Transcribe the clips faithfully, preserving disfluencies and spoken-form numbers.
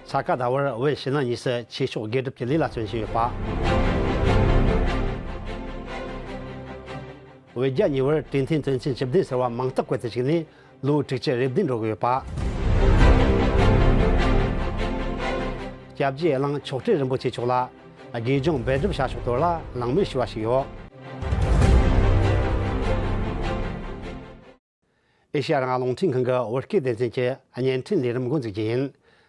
ས་ག་ཟླ་བར་བོད་ཕྱི་ནང་གཉིས་སུ་ཆོས་ཕྱོགས་དགེ་སྒྲུབ་ཀྱི་ལས་ལ་བརྩོན་བཞིན་ཡོད་པ། བོད་རྒྱ་གཉིས་བར་གྲོས་མཐུན་དོན་ཚན་བཅུ་བདུན་ཟེར་བ་མིང་རྟགས་བཀོད་དུ་བཅུག་ནས་ལོ་དྲུག་ཅུ་རེ་བདུན་འགྲོ་གི་ཡོད་པ། སྐྱབས་རྗེ་གླིང་མཆོག་སྤྲུལ་རིན་པོ་ཆེ་མཆོག་ལ་དགེ་སྦྱོང་འབད་སྒྲུབ་བྱ་ཕྱོགས་དོར་ལ་གླེང་མོལ་ཞུས་པ་ཞིག་ཡོད། ཨེ་ཤེ་ཡ་རང་དབང་རླུང་འཕྲིན་ཁང་གི་བོད་སྐད་སྡེ་ཚན་གྱི་བརྙན་འཕྲིན་ལས་རིམ་འགོ་འཛུགས་རྒྱུ་ཡིན།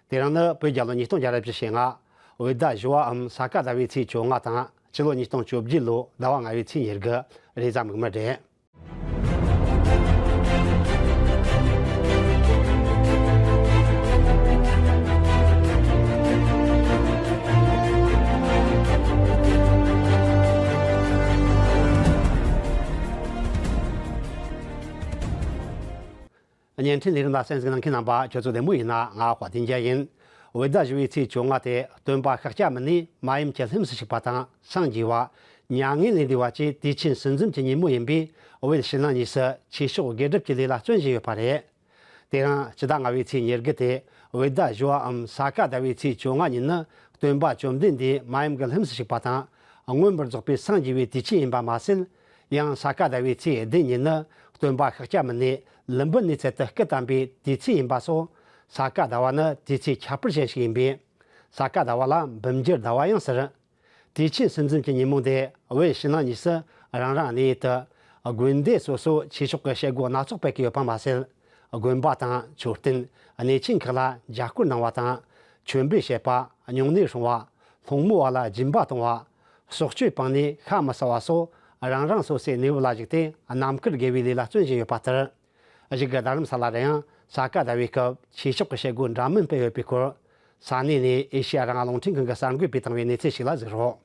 དེ་རིང་ནི་བོད་རྒྱལ་ལོ་ཉིས་སྟོང་བརྒྱ་རེ་བཞི་ཞེ་ལྔ། བོད་ཟླ་བཞི་བའམ་ས་ག་ཟླ་བའི་ཚེས་བཅོ་ལྔ་དང་། སྤྱི་ལོ་ཉིས་སྟོང་བཅོ་བརྒྱད་ལོ་ཟླ་བ་ལྔ་བའི་ཚེས་ཉེར་དགུ། རེས་གཟའ་མིག་དམར་རེད། བརྙན་འཕྲིན་ལས་རིམ་ལ་གསན་གཟིགས་གནང་མཁན་རྣམ་པ་ཁྱོད་ཚོ་བདེ་མོ་ཡིན་ན། ང་དཔལ་ལྡན་རྒྱལ་ཡིན། བོད་ཟླ་བཞི་བའི་ཚེས་བཅོ་ལྔ་སྟེ་སྟོན་པ་ཤཱཀྱ་མུ་ནེ་མ་ཡུམ་གྱི་ལྷུམས་སུ་ཞུགས་པ་དང་སངས་རྒྱས་པ། མྱ་ངན་ལས་འདས་པ་བཅས་དུས་ཆེན་གསུམ་འཛོམས་ཀྱི་ཉིན་མོ་ཡིན་པས། བོད་ཕྱི་ནང་གཉིས་སུ་ཆོས་ཕྱོགས་དགེ་སྒྲུབ་ཀྱི་ལས་ལ་བརྩོན་བཞིན་ཡོད་པ་རེད། དེ་རིང་སྤྱི་ཟླ་ལྔ་བའི་ཚེས་ཉེར་དགུ་སྟེ་བོད་ཟླ་བཞི་བའམ་ས་ག་ཟླ་བའི་ཚེས་བཅོ་ལྔ་ཉིན་ནི་སྟོན་པ་བཅོམ་ལྡན་འདས་མ་ཡུམ་གྱི་ལྷུམས་སུ་ཞུགས་པ་དང་། མངོན་པར་རྫོགས་པའི་སངས་རྒྱས་པའི་དུས་ཆེན་ཡིན་པ་མ་ཟད། ཡང་ས་ག་ཟླ་བའི་ཚེས་བདུན་ཉིན་ནི་སྟོན་པ་ཤཱཀྱ་མུ་ནེ་ལུམྦི་ནིའི་ཚལ་དུ་སྐུ་བལྟམས་པའི་དུས་ཚེས་ཡིན་པ་སོགས། ས་ག་ཟླ་བ་ནི་དུས་ཚེས་ཁྱད་པར་ཅན་ཞིག་ཡིན་པས། ས་ག་ཟླ་བ་ལ་འབུམ་འགྱུར་ཟླ་བ་ཡང་ཟེར། དུས་ཆེན་གསུམ་འཛོམས་ཀྱི་ཉིན་མོ་འདིར་བོད་ཕྱི་ནང་གཉིས་སུ་རང་རང་གནས་ཡུལ་དུ་དགོན་སྡེ་སོ་སོར་ཆོས་ཕྱོགས་ཀྱི་བྱེད་སྒོ་སྣ་ཚོགས་སྤེལ་གྱི་ཡོད་པ་མ་ཟད། དགོན་པ་དང་མཆོད་རྟེན། གནས་ཆེན་ཁག་ལ་མཇལ་སྐོར་གནང་བ་དང་། མཆོད་འབུལ་བྱེད་པ། སྨྱུང་གནས་སྲུང་བ། སློང་མོ་བ་ལ་སྦྱིན་པ་གཏོང་བ། སྲོག་གཅོད་སྤངས་ནས་ཤ་མི་ཟ་བ་སོགས་རང་རང་སོ་སོའི་གནས་བབ་ལ་གཞིགས་ཏེ་རྣམ་དཀར་དགེ་བའི་ལས་ལ་བརྩོན་བཞིན་ཡོད་པ་ལྟར། གཞུག་གི་རྡ་རམ་ས་ལ་རུ་ཡང་ས་ག་ཟླ་བའི་སྐབས་ཆོས་ཕྱོགས་ཀྱི་བྱེད་སྒོ་འདྲ་མིན་སྤེལ་ཡོད་པའི་སྐོར། ས་གནས་ནས་ཨེ་ཤེ་ཡ་རང་དབང་རླུང་འཕྲིན་ཁང་གི་གསར་འགོད་པས་བཏང་བའི་གནས་ཚུལ་ཞིག་ལ་གཟིགས་རོགས།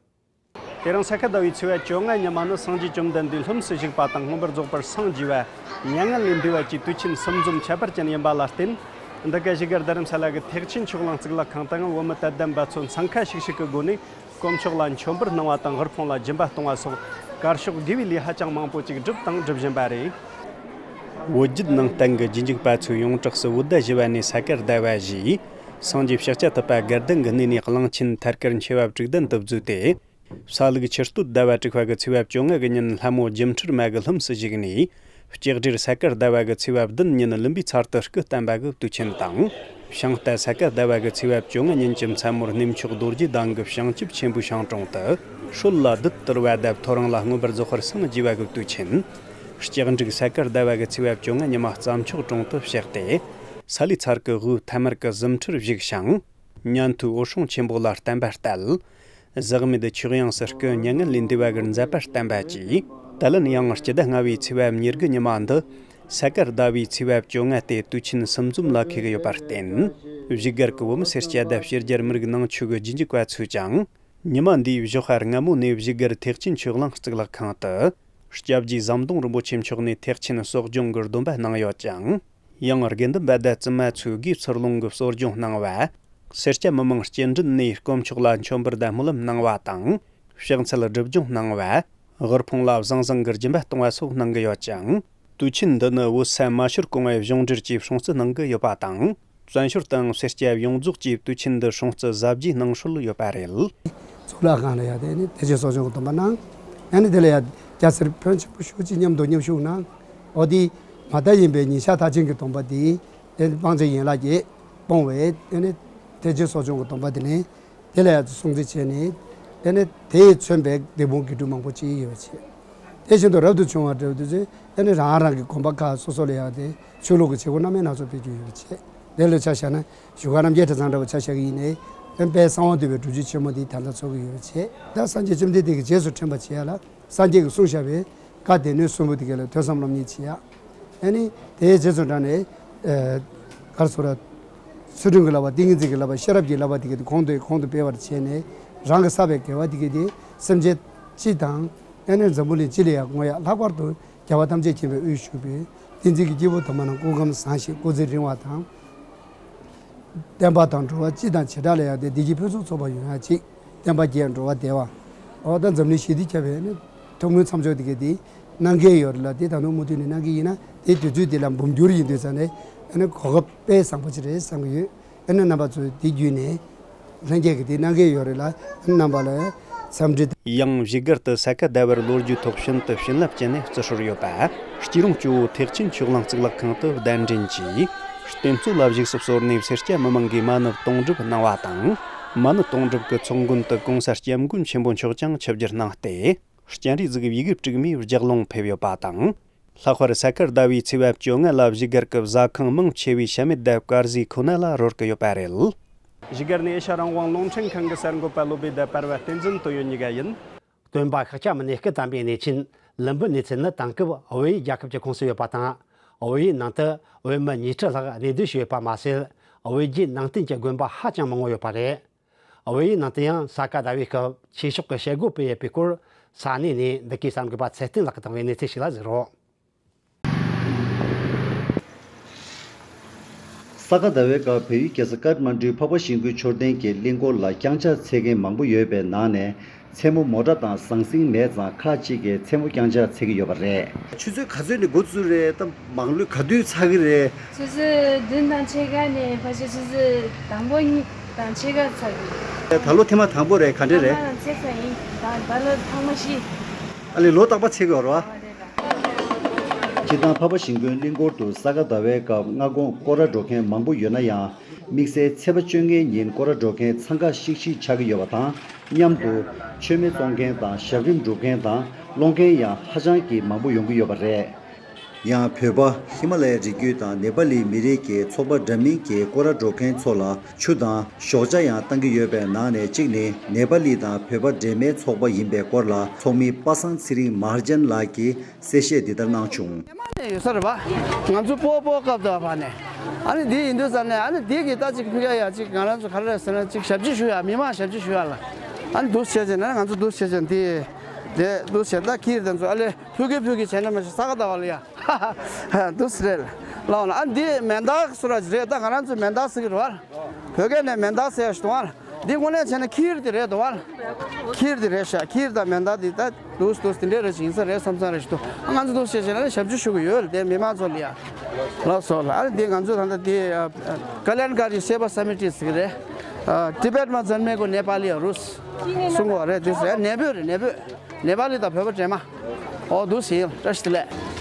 དེ་རིང་ས་ག་ཟླ་བའི་ཚེས་པ་བཅོ་ལྔ་ཉི་མ་ནི་སངས་རྒྱས་བཅོམ་ལྡན་འདས་ལྷུམས་སུ་ཞུགས་པ་དང་། མངོན་པར་རྫོགས་པར་སངས་རྒྱས་པ། མྱ་ངན་ལས་འདས་པ་བཅས་དུས་ཆེན་གསུམ་འཛོམས་ཁྱད་པར་ཅན་ཡིན་པ་ལ་བརྟེན། འདི་ག་གཞུག་གི་རྡ་རམ་ས་ལ་གི་ཐེག་ཆེན་ཆོས་གླིང་གཙུག་ལག་ཁང་དུའང་བོད་མི་དད་ལྡན་འབད་བརྩོན་འཚང་ཁ་ཤིག་ཤིག་གི་སྒོ་ནས་དཀོན་མཆོག་ལ་མཆོད་འབུལ་གནང་བ་དང་། དབུལ་ཕོངས་ལ་སྦྱིན་པ་གཏོང་བ་སོགས་དཀར་ཕྱོགས་དགེ་བའི་ལས་ཧ་ཅང་མང་པོ་ཅིག་བསྒྲུབས་དང་སྒྲུབ་བཞིན་པ་རེད། བོད་བརྒྱུད་ནང་བསྟན་གྱི་རྗེས་འཇུག་པ་ཚོས་ཡོངས་གྲགས་སུ་བོད་ཟླ་བཞི་བ་ནས་ས་ག་ཟླ་བ་བཞིའི་སངས་རྒྱས་ཤཱཀྱ་ཐུབ་པ་དགའ་ལྡན་གྱི་གནས་ནས་གླང་ཆེན་ཐར་དཀར་མཆེ་བ་དྲུག་ལྡན་དུ་བརྫུས་ཏེ། ས་ལུག་ཆུ་སྟོད་ཟླ་བ་དྲུག་པ་གི་ཚེས་པ་བཅོ་ལྔ་གི་ཉིན་ལྷ་མོ་སྒྱུ་འཕྲུལ་མ་གི་ལྷུམས་སུ་ཞུགས་ནས། ལྕགས་སྦྲེལ་ས་ག་ཟླ་བ་གི་ཚེས་པ་བདུན་ཉིན་ལུམ་བིའི་ཚལ་དུ་སྐུ་བལྟམས་པ་གི་དུས་ཆེན་དང་། བྱང་རྟ་ས་ག་ཟླ་བ་གི་ཚེས་པ་བཅོ་ལྔ་ཉིན་གྱི་མཚན་མོར་གནས་མཆོག་རྡོ་རྗེ་གདན་གྱི་བྱང་ཆུབ་ཆེན་པོའི་ཤིང་དྲུང་དུ་སྲོད་ལ་བདུད་དུ་ར་བ་དང་ཐོ་རངས་ལ་མངོན་པར་རྫོགས་པར་སངས་རྒྱས་པ་གི་དུས་ཆེན། ལྕགས་འབྲུག་ས་ག་ཟླ་བ་གི་ཚེས་པ་བཅོ་ལྔ་ཉི་མ་རྩྭ་མཆོག་གྲོང་དུ་གཤེགས་ཏེ། ས་ལུག་ཚལ་གྱི་དབུས་ཐ་མལ་གྱི་གཟིམ་ཁྲིར་བཞུགས་ཤིང་། ཉན་ཐོས་འོད་སྲུང་ཆེན་པོ་ལ་བསྟན་པ་གཏད། ཟག་མེད་ཆོས་དབྱིངས་སུ་སྐུ་མྱ་ངན་ལས་འདས་པ་གི་མཛད་པ་བསྟན་པ་བཅས། ད་ལན་ཡང་སྤྱི་ཟླ་ལྔ་བའི་ཚེས་པ་ཉེར་དགུ་ཉི་མ་འདི་ས་ག་ཟླ་བའི་ཚེས་པ་བཅོ་ལྔ་སྟེ་དུས་ཆེན་གསུམ་འཛོམས་ལ་འཁེལ་གྱི་ཡོད་པར་བརྟེན། བཞུགས་སྒར་གྱི་བོད་མི་སེར་སྐྱ་དང་ཕྱི་རྒྱལ་མི་རིགས་ནང་ཆོས་ཀྱི་རྗེས་འཇུག་པ་ཚོས་ཀྱང་། ཉི་མ་འདིའི་ཞོགས་པ་སྔ་མོ་ནས་བཞུགས་སྒར་ཐེག་ཆེན་ཆོས་གླིང་གཙུག་ལག་ཁང་དུ། སྐྱབས་རྗེ་ཟམ་གདོང་རིན་པོ་ཆེ་མཆོག་ནས་ཐེག་ཆེན་གསོ་སྦྱོང་གི་སྡོམ་པ་གནང་ཡོད་ཅིང་། ཡང་དགེ་འདུན་པ་དང་བཙུན་མ་ཚོས་དགེ་ཚུལ་སློང་གི་གསོ་སྦྱོང་གནང་བ། སེར་སྐྱ་མི་མང་སྐྱེལ་འདྲེན་ནས་དཀོན་མཆོག་ལ་མཆོད་འབུལ་དང་སྨོན་ལམ་གནང་བ་དང་། ཕྱག་འཚལ་སྒྲིབ་སྦྱོང་གནང་བ། དབུལ་ཕོངས་ལ་བཟང་བཟང་གི་སྦྱིན་པ་གཏོང་བ་སོགས་གནང་གི་ཡོད་ཅིང་། དུས་ཆེན་འདི་ནི་བོད་ས་མ་ཤོར་གོང་བའི་གཞུང་འབྲེལ་གྱིས་སྲུང་བརྩི་གནང་གི་ཡོད་པ་དང་། བཙན་བྱོལ་དང་སེར་སྐྱ་ཡོངས་རྫོགས་ཀྱིས་དུས་ཆེན་འདི་སྲུང་བརྩི་གཟབ་རྒྱས་གནང་སྲོལ་ཡོད་པ་རེད། གཙུག་ལག་ཁང་ལ་ཡང་དེ་ནི་ཐེག་ཆེན་གསོ་སྦྱོང་གི་སྡོམ་པ་གནང་། ཡང་ནི་དེ་ལ་ཡང་སྐྱ་སེར་ཕོན་ཆེན་པོ་ཞེ་ཅིག་མཉམ་དུ་མཉམ་ཞུགས་གནང་། འོ་དེ་མ་མཐའ་ཡིན་པའི་ཉིན་ཞག་མཐར་ཕྱིན་གྱི་སྡོམ་པ་དེ་དེ་ནི་སྤང་བྱའི་ཡན་ལག་བརྒྱད་སྤོང་བའི་དེ་ནི་ཐེག་ཆེན་གསོ་སྦྱོང་གི་སྡོམ་པ་དེ་ནི། དེ་ལ་ཡང་སྲུང་བརྩི་བྱས་ནས། དེ་ནས་དེས་མཚོན་པའི་བདེ་སྤོང་དགེ་སྒྲུབ་མང་པོ་ཅིག་ཡོད་པ་བྱས། དེ་བཞིན་དུ་རབ་ཏུ་བྱུང་བ་འདྲ་བོ་དེ་ཚོས་དེ་ནས་རང་རང་གི་དགོན་པ་ཁག་སོ་སོ་ལ་ཡང་དེ་ཆོས་ལུགས་ཀྱི་བྱེད་སྒོ་སྣ་མིན་སྣ་ཚོགས་སྤེལ་རྒྱུ་ཡོད་པ་བྱས། དེ་ལ་ཆ་བཞག་ན་བཞུགས་སྒར་རྣམ་རྒྱལ་གྲྭ་ཚང་འདྲ་བོ་ཆ་བཞག་གི་ཡིན་ནའི་དེ་དཔལ་གསང་བ་འདུས་པའི་སྒྲུབ་བརྒྱུད་ཆེན་མོ་འདི་ད་ལྟ་ཚོགས་ཀྱི་ཡོད་པ་བྱས། ད་སངས་རྒྱས་བཅོམ་ལྡན་འདས་ཀྱི་རྗེས་སུ་འདྲེན་པ་བྱེད་ཡ་ལ། སངས་རྒྱས་ཀྱིས་གསུངས་བཞག་པའི་བཀའ་སྡེ་སྣོད་གསུམ་པོ་དེ་ག་ལ་ཐོས་བསམ་སློབ་གཉེར་བྱེད་ཡ། ཨ་ནི་དེའི་རྗེས་སུ་འབྲངས་ནས་ཨ་ག་རེ་ཟེར་དགོས་རེད། ཚུལ་ཁྲིམས་ཀྱི་བསླབ་པ། ཏིང་ངེ་འཛིན་གྱི་བསླབ་པ། ཤེས་རབ་ཀྱི་བསླབ་པ་དེ་ག་དེ་གོང་དུ་གོང་དུ་སྤེལ་བར་བྱས་ནས་རང་གིས་བསགས་པའི་དགེ་བ་དེ་ག་དེ་སེམས་ཅན་སྤྱི་དང་། ཨ་ནི་འཛམ་བུ་གླིང་སྤྱི་ལ་ཡང་བསྔོ་ཡ། ལྷག་པར་དུ་རྒྱལ་བ་ཐམས་ཅད་མཁྱེན་པའི་དབུས་བཞུགས་པའི་བསྟན་འཛིན་གྱི་སྐྱེས་བུ་དུ་མ་རྣམས་སྐུ་ཁམས་བཟང་ཞིང་སྐུ་ཚེ་རིང་བ་དང་། བསྟན་པ་དང་འགྲོ་བ་སྤྱི་དང་བྱེ་བྲག་ལ་ཡང་དེ་བདེ་སྐྱིད་ཕུན་སུམ་ཚོགས་པ་ཡོང་ཡ་ཅིག་བསྟན་པ་རྒྱས་འགྲོ་བ་བདེ་བ། འོ་ད་འཛམ་གླིང་ཞི་བདེ་ཁྱབ་པའི་ནི་ཐུགས་སྨོན་མཚམས་འཇོག་དེ་ག་དེ་གནང་གི་ཡོད་རེད་ལ། དེ་ད་དུང་མུ་མཐུད་ནས་གནང་གི་ཡིན་ན་དེ་དུས་ཚོད་དེ་ལ་འབུམ་འགྱུར་ཡིན་དུས་ཙང་ནས་ཨ་ནི་གོ་སྐབས་དཔེ་བཟང་པོ་ཅིག་རེད་བསམ་གི་ཡོད། ཨ་ནི་རྣམ་པ་ཚོས་དེ་བརྒྱུད་ནས་ལྷན་རྒྱས་ཀྱིས་དེ་གནང་གི་ཡོད་རེད་ལ། ཨ་ནི་རྣམ་པ་ལ་འཚམས་འདྲི། ཡང་བཞུགས་སྒར་དུ་ས་ག་ཟླ་བར་ལོ་རྒྱུས་ཐོག་ཤིན་ཏུ་བྱིན་རླབས་ཅན་ནས་བརྩི་སྲོལ་ཡོད་པ། སྐྱིད་རོང་ཇོ་བོ་ཐེག་ཆེན་ཆོས་གླིང་གཙུག་ལག་ཁང་དུ་གདན་འདྲེན་གྱིས་རྟེན་གཙོ་ལ་བཞུགས་སུ་གསོལ་ནས་སེར་སྐྱ་མི་མང་གིས་མ་ཎི་དུང་སྒྲུབ་གནང་བ་དང་། མ་ཎི་དུང་སྒྲུབ་ཀྱི་ཚོགས་མགོན་དུ་གོང་ས་སྐྱབས་མགོན་ཆེན་པོ་མཆོག་ཀྱང་ཆིབས་བསྒྱུར་གནང་སྟེ། སྤྱན་རས་གཟིགས་ཡི་གེ་དྲུག་མའི་ལྗགས་ལུང་ཕེབས་ཡོད་པ་དང་། ལྷག་པར་ས་ག་ཟླ་བའི་ཚེས་པ་བཅོ་ལྔ་ལ་བཞུགས་སྒར་གྱི་བཟའ་ཁང་མང་ཆེ་བའི་བཤམས་མེད་དཀར་ཟས་ཁོ་ན་ལ་རོལ་གྱི་ཡོད་པ་རེད། བཞུགས་སྒར་ནས་ཨེ་ཤ་རང་དབང་རླུང་འཕྲིན་ཁང་གི་གསར་འགོད་པ་བློ་བདེ་ཟླ་བར་བ་བསྟན་འཛིན་དོན་ཡོད་གཉིས་ཀ་ཡིན། སྟོན་པ་ཤཱཀྱ་མུ་ནེ་སྐུ་བལྟམས་པའི་གནས་ཆེན་ལུམ་བི་ནི་ཚལ་ནི་དེང་སྐབས་ཝེ་ཡི་རྒྱལ་ཁབ་ཀྱི་ཁོངས་སུ་ཡོད་པ་དང་། ཝེ་ཡི་ནང་དུ་ཝེ་མི་ཉི་ཁྲི་ལྷག་གནས་སྡོད་བྱས་ཡོད་པ་མ་ཟད། ཝེ་རྒྱའི་ནང་བསྟན་གྱི་དགོན་པ་ཧ་ཅང་མང་པོ་ཡོད་པ་རེད། ཝེ་ཡི་ནང་དུ་ཡང་ས་ག་ཟླ་བའི་སྐབས་ཆོས་ཕྱོགས་ཀྱི་བྱེད་སྒོ་སྤེལ་ཡོད་པའི་སྐོར་ས་གནས་ནས་འདི་གའི་གསར་འགོད་པ་ཚེ་བརྟན་ལགས་ཀྱིས་བཏང་བའི་གནས་ཚུལ་ཞིག་ལ་གཟིགས་རོགས། ས་ག་ཟླ་བའི་སྐབས་བལ་ཡུལ་རྒྱལ་ས་ཀཏ་མན་ཌུའི་འཕགས་པ་ཤིང་ཀུན་མཆོད་རྟེན་གྱི་གླིང་སྐོར་ལ་རྐྱང་ཕྱག་འཚོལ་མཁན་མང་པོ་ཡོད་པའི་ནང་ནས། མཚན་མོ་མོ་ཊ་དང་ཟང་ཟིང་མེད་ཙང་ཁག་ཅིག་གིས་མཚན་མོ་རྐྱང་ཕྱག་འཚོལ་གྱི་ཡོད་པ་རེད། ཆུ་ཚོད་ག་ཚོད་ནས་འགོ་བཙུགས་རེད་དམ། མང་ལོས་ག་དུས་ཚར་གི་རེད། ཆུ་ཚོད་བདུན་དང་ཕྱེད་ཀ་ནས་ཕལ་ཆེར་ཆུ་ཚོད་དང་པོ་གཉིས་དང་ཕྱེད་ཀ་ཚར་གི་རེད། ད་ལོ་ཐེངས་མ་དང་པོ་རེད། ག་འདྲ་རེད། ཨ་མ་རང་ཚེ་ཚ་ཡིན། ད་ད་ལོ་ཐེངས་མ་བཞི། ཨ་ལས་ལོ་རྟག་པར་འཚོལ་གི་ཡོད་རེད་བ། ཨ་རེད་ལ། སྤྱིར་བཏང་འཕགས་པ་ཤིང་ཀུན་གླིང་སྐོར་དུ་ས་ག་ཟླ་བའི་སྐབས་སྔ་དགོང་སྐོར་ར་འགྲོ་མཁན་མང་པོ་ཡོད་ན་ཡང་། དམིགས་བསལ་ཚེས་པ་བཅོ་ལྔའི་ཉིན་སྐོར་ར་འགྲོ་མཁན་འཚང་ཁ་ཤིག་ཤིག་ཆགས་ཀྱི་ཡོད་པ་དང་། མཉམ་དུ་མཆོད་མེ་བཙོང་མཁན་དང་ཞབས་རིམ་སྒྲུབ་མཁན་དང་སློང་མཁན་ཡང་ཧ་ཅང་གི་མང་པོ་ཡོང་གི་ཡོད་པ་རེད། ཡང་བོད་པ། ཧི་མ་ལ་ཡའི་རི་རྒྱུད་དང་ནེ་པ་ལི་མི་རིགས་ཀྱི་ཚོགས་པ་འདྲ་མིན་གྱིས་སྐོར་ར་འགྲོ་མཁན་ཚོ་ལ་ཆུ་དང་ཞོགས་ཇ་ཡང་བཏང་གི་ཡོད་པའི་ནང་ནས་གཅིག་ནི་ནེ་པ་ལི་དང་བོད་པ་འབྲེལ་མའི་ཚོགས་པ་ཡིན་པའི་སྐོར་ལ་ཚོགས་མི་པ་སངས་ཚེ་རིང་མ་ཧཱ་ཇན་ལགས་ཀྱིས་གསལ་བཤད་འདི་ལྟར་གནང་བྱུང་། ནས་ཡོད་ས་རེད་པ། ང་ཚོ་སྤོ་སྤོ་སྐབས་དུ་བ་ནས། ཨ་ནི་འདི་ཡིན་དུས་ཙམ་ནས་ཨ་ནི་འདི་གི་ད་ཅིག་ཕུལ་ཡ་ཡ་ཅིག་ང་རང་ཚོ་ག་རེ་རེད་ཟེར་ན་ཅིག་ཞབས་ཕྱི་ཞུ་ཡ། མི་མང་ཞབས་ཕྱི་ཞུ་ཡ་ལ། ཨ་ནི་འདུག་བྱས་བྱས་ན་ང་ཚོ་འདུག་བྱས་བྱས་འདི་དེ་འདུག་བྱས་ད་ཁྱི་རེད། ད་ཚོ་ཨ་ལས་ཕུལ་གི་ཕུལ་གི་བྱས་ན་མ་ཤེས། ས་ག་ཟླ་བ་ལ་ཡ། འདུག་སེ་རེད། ལའོ་ན་ཨ་འདི་མེ་མདའ་སུ་ར་རེད། ད་ང་རང་ཚོ་མེ་མདའ་ཟེར་གི་རེད་བ། བོད་སྐད་ནས་མེ་མདའ་ཟེར་ཡ་ཞིག་འདུག་བ། འདི་དངོས་གནས་བྱས་ན་ཁྱི་རེད་དེ་རེད་འདུག་བ། ཁྱི་རེད་དེ་རེད་ཤག་ཁྱི་དང་མེ་མདའ་འདི་ད་འདུག་འདུག་དེ་འདྲས་རེད་ཅིག་ཡིན་ས་རེད་བསམ་བསམ་རེད་ཞིག་འདུག་ང་ཚོ་འདུག་བྱས་བྱས་ན་ཞབས་ཕྱི་ཞུ་གི་ཡོད་རེད་དེ་མི་མང་ཚོ་ལ་ཡ། ལགས་སོ་ལགས། ཨ་འདི་ང་ཚོ་ད་ལྟ་འདི་ཀ་ལན་ཀ་རི་སེ་བ་ས་མི་ཏི་ཟེར་གི་རེད། ཨ་ཏི་པེད་མ་ཛན་མེ་གོ་ནེ་པ་ལི་རུས་གསུང་གི་རེད། དེ་ཟེར་ནེ་པོ་རེད། ནེ་པོ། ནེ་པ་ལི་དང་བོད་པ་འདྲེས་མ། ཨོ་འདུག་ཟིན། བཀྲ་ཤིས་བདེ་ལེགས།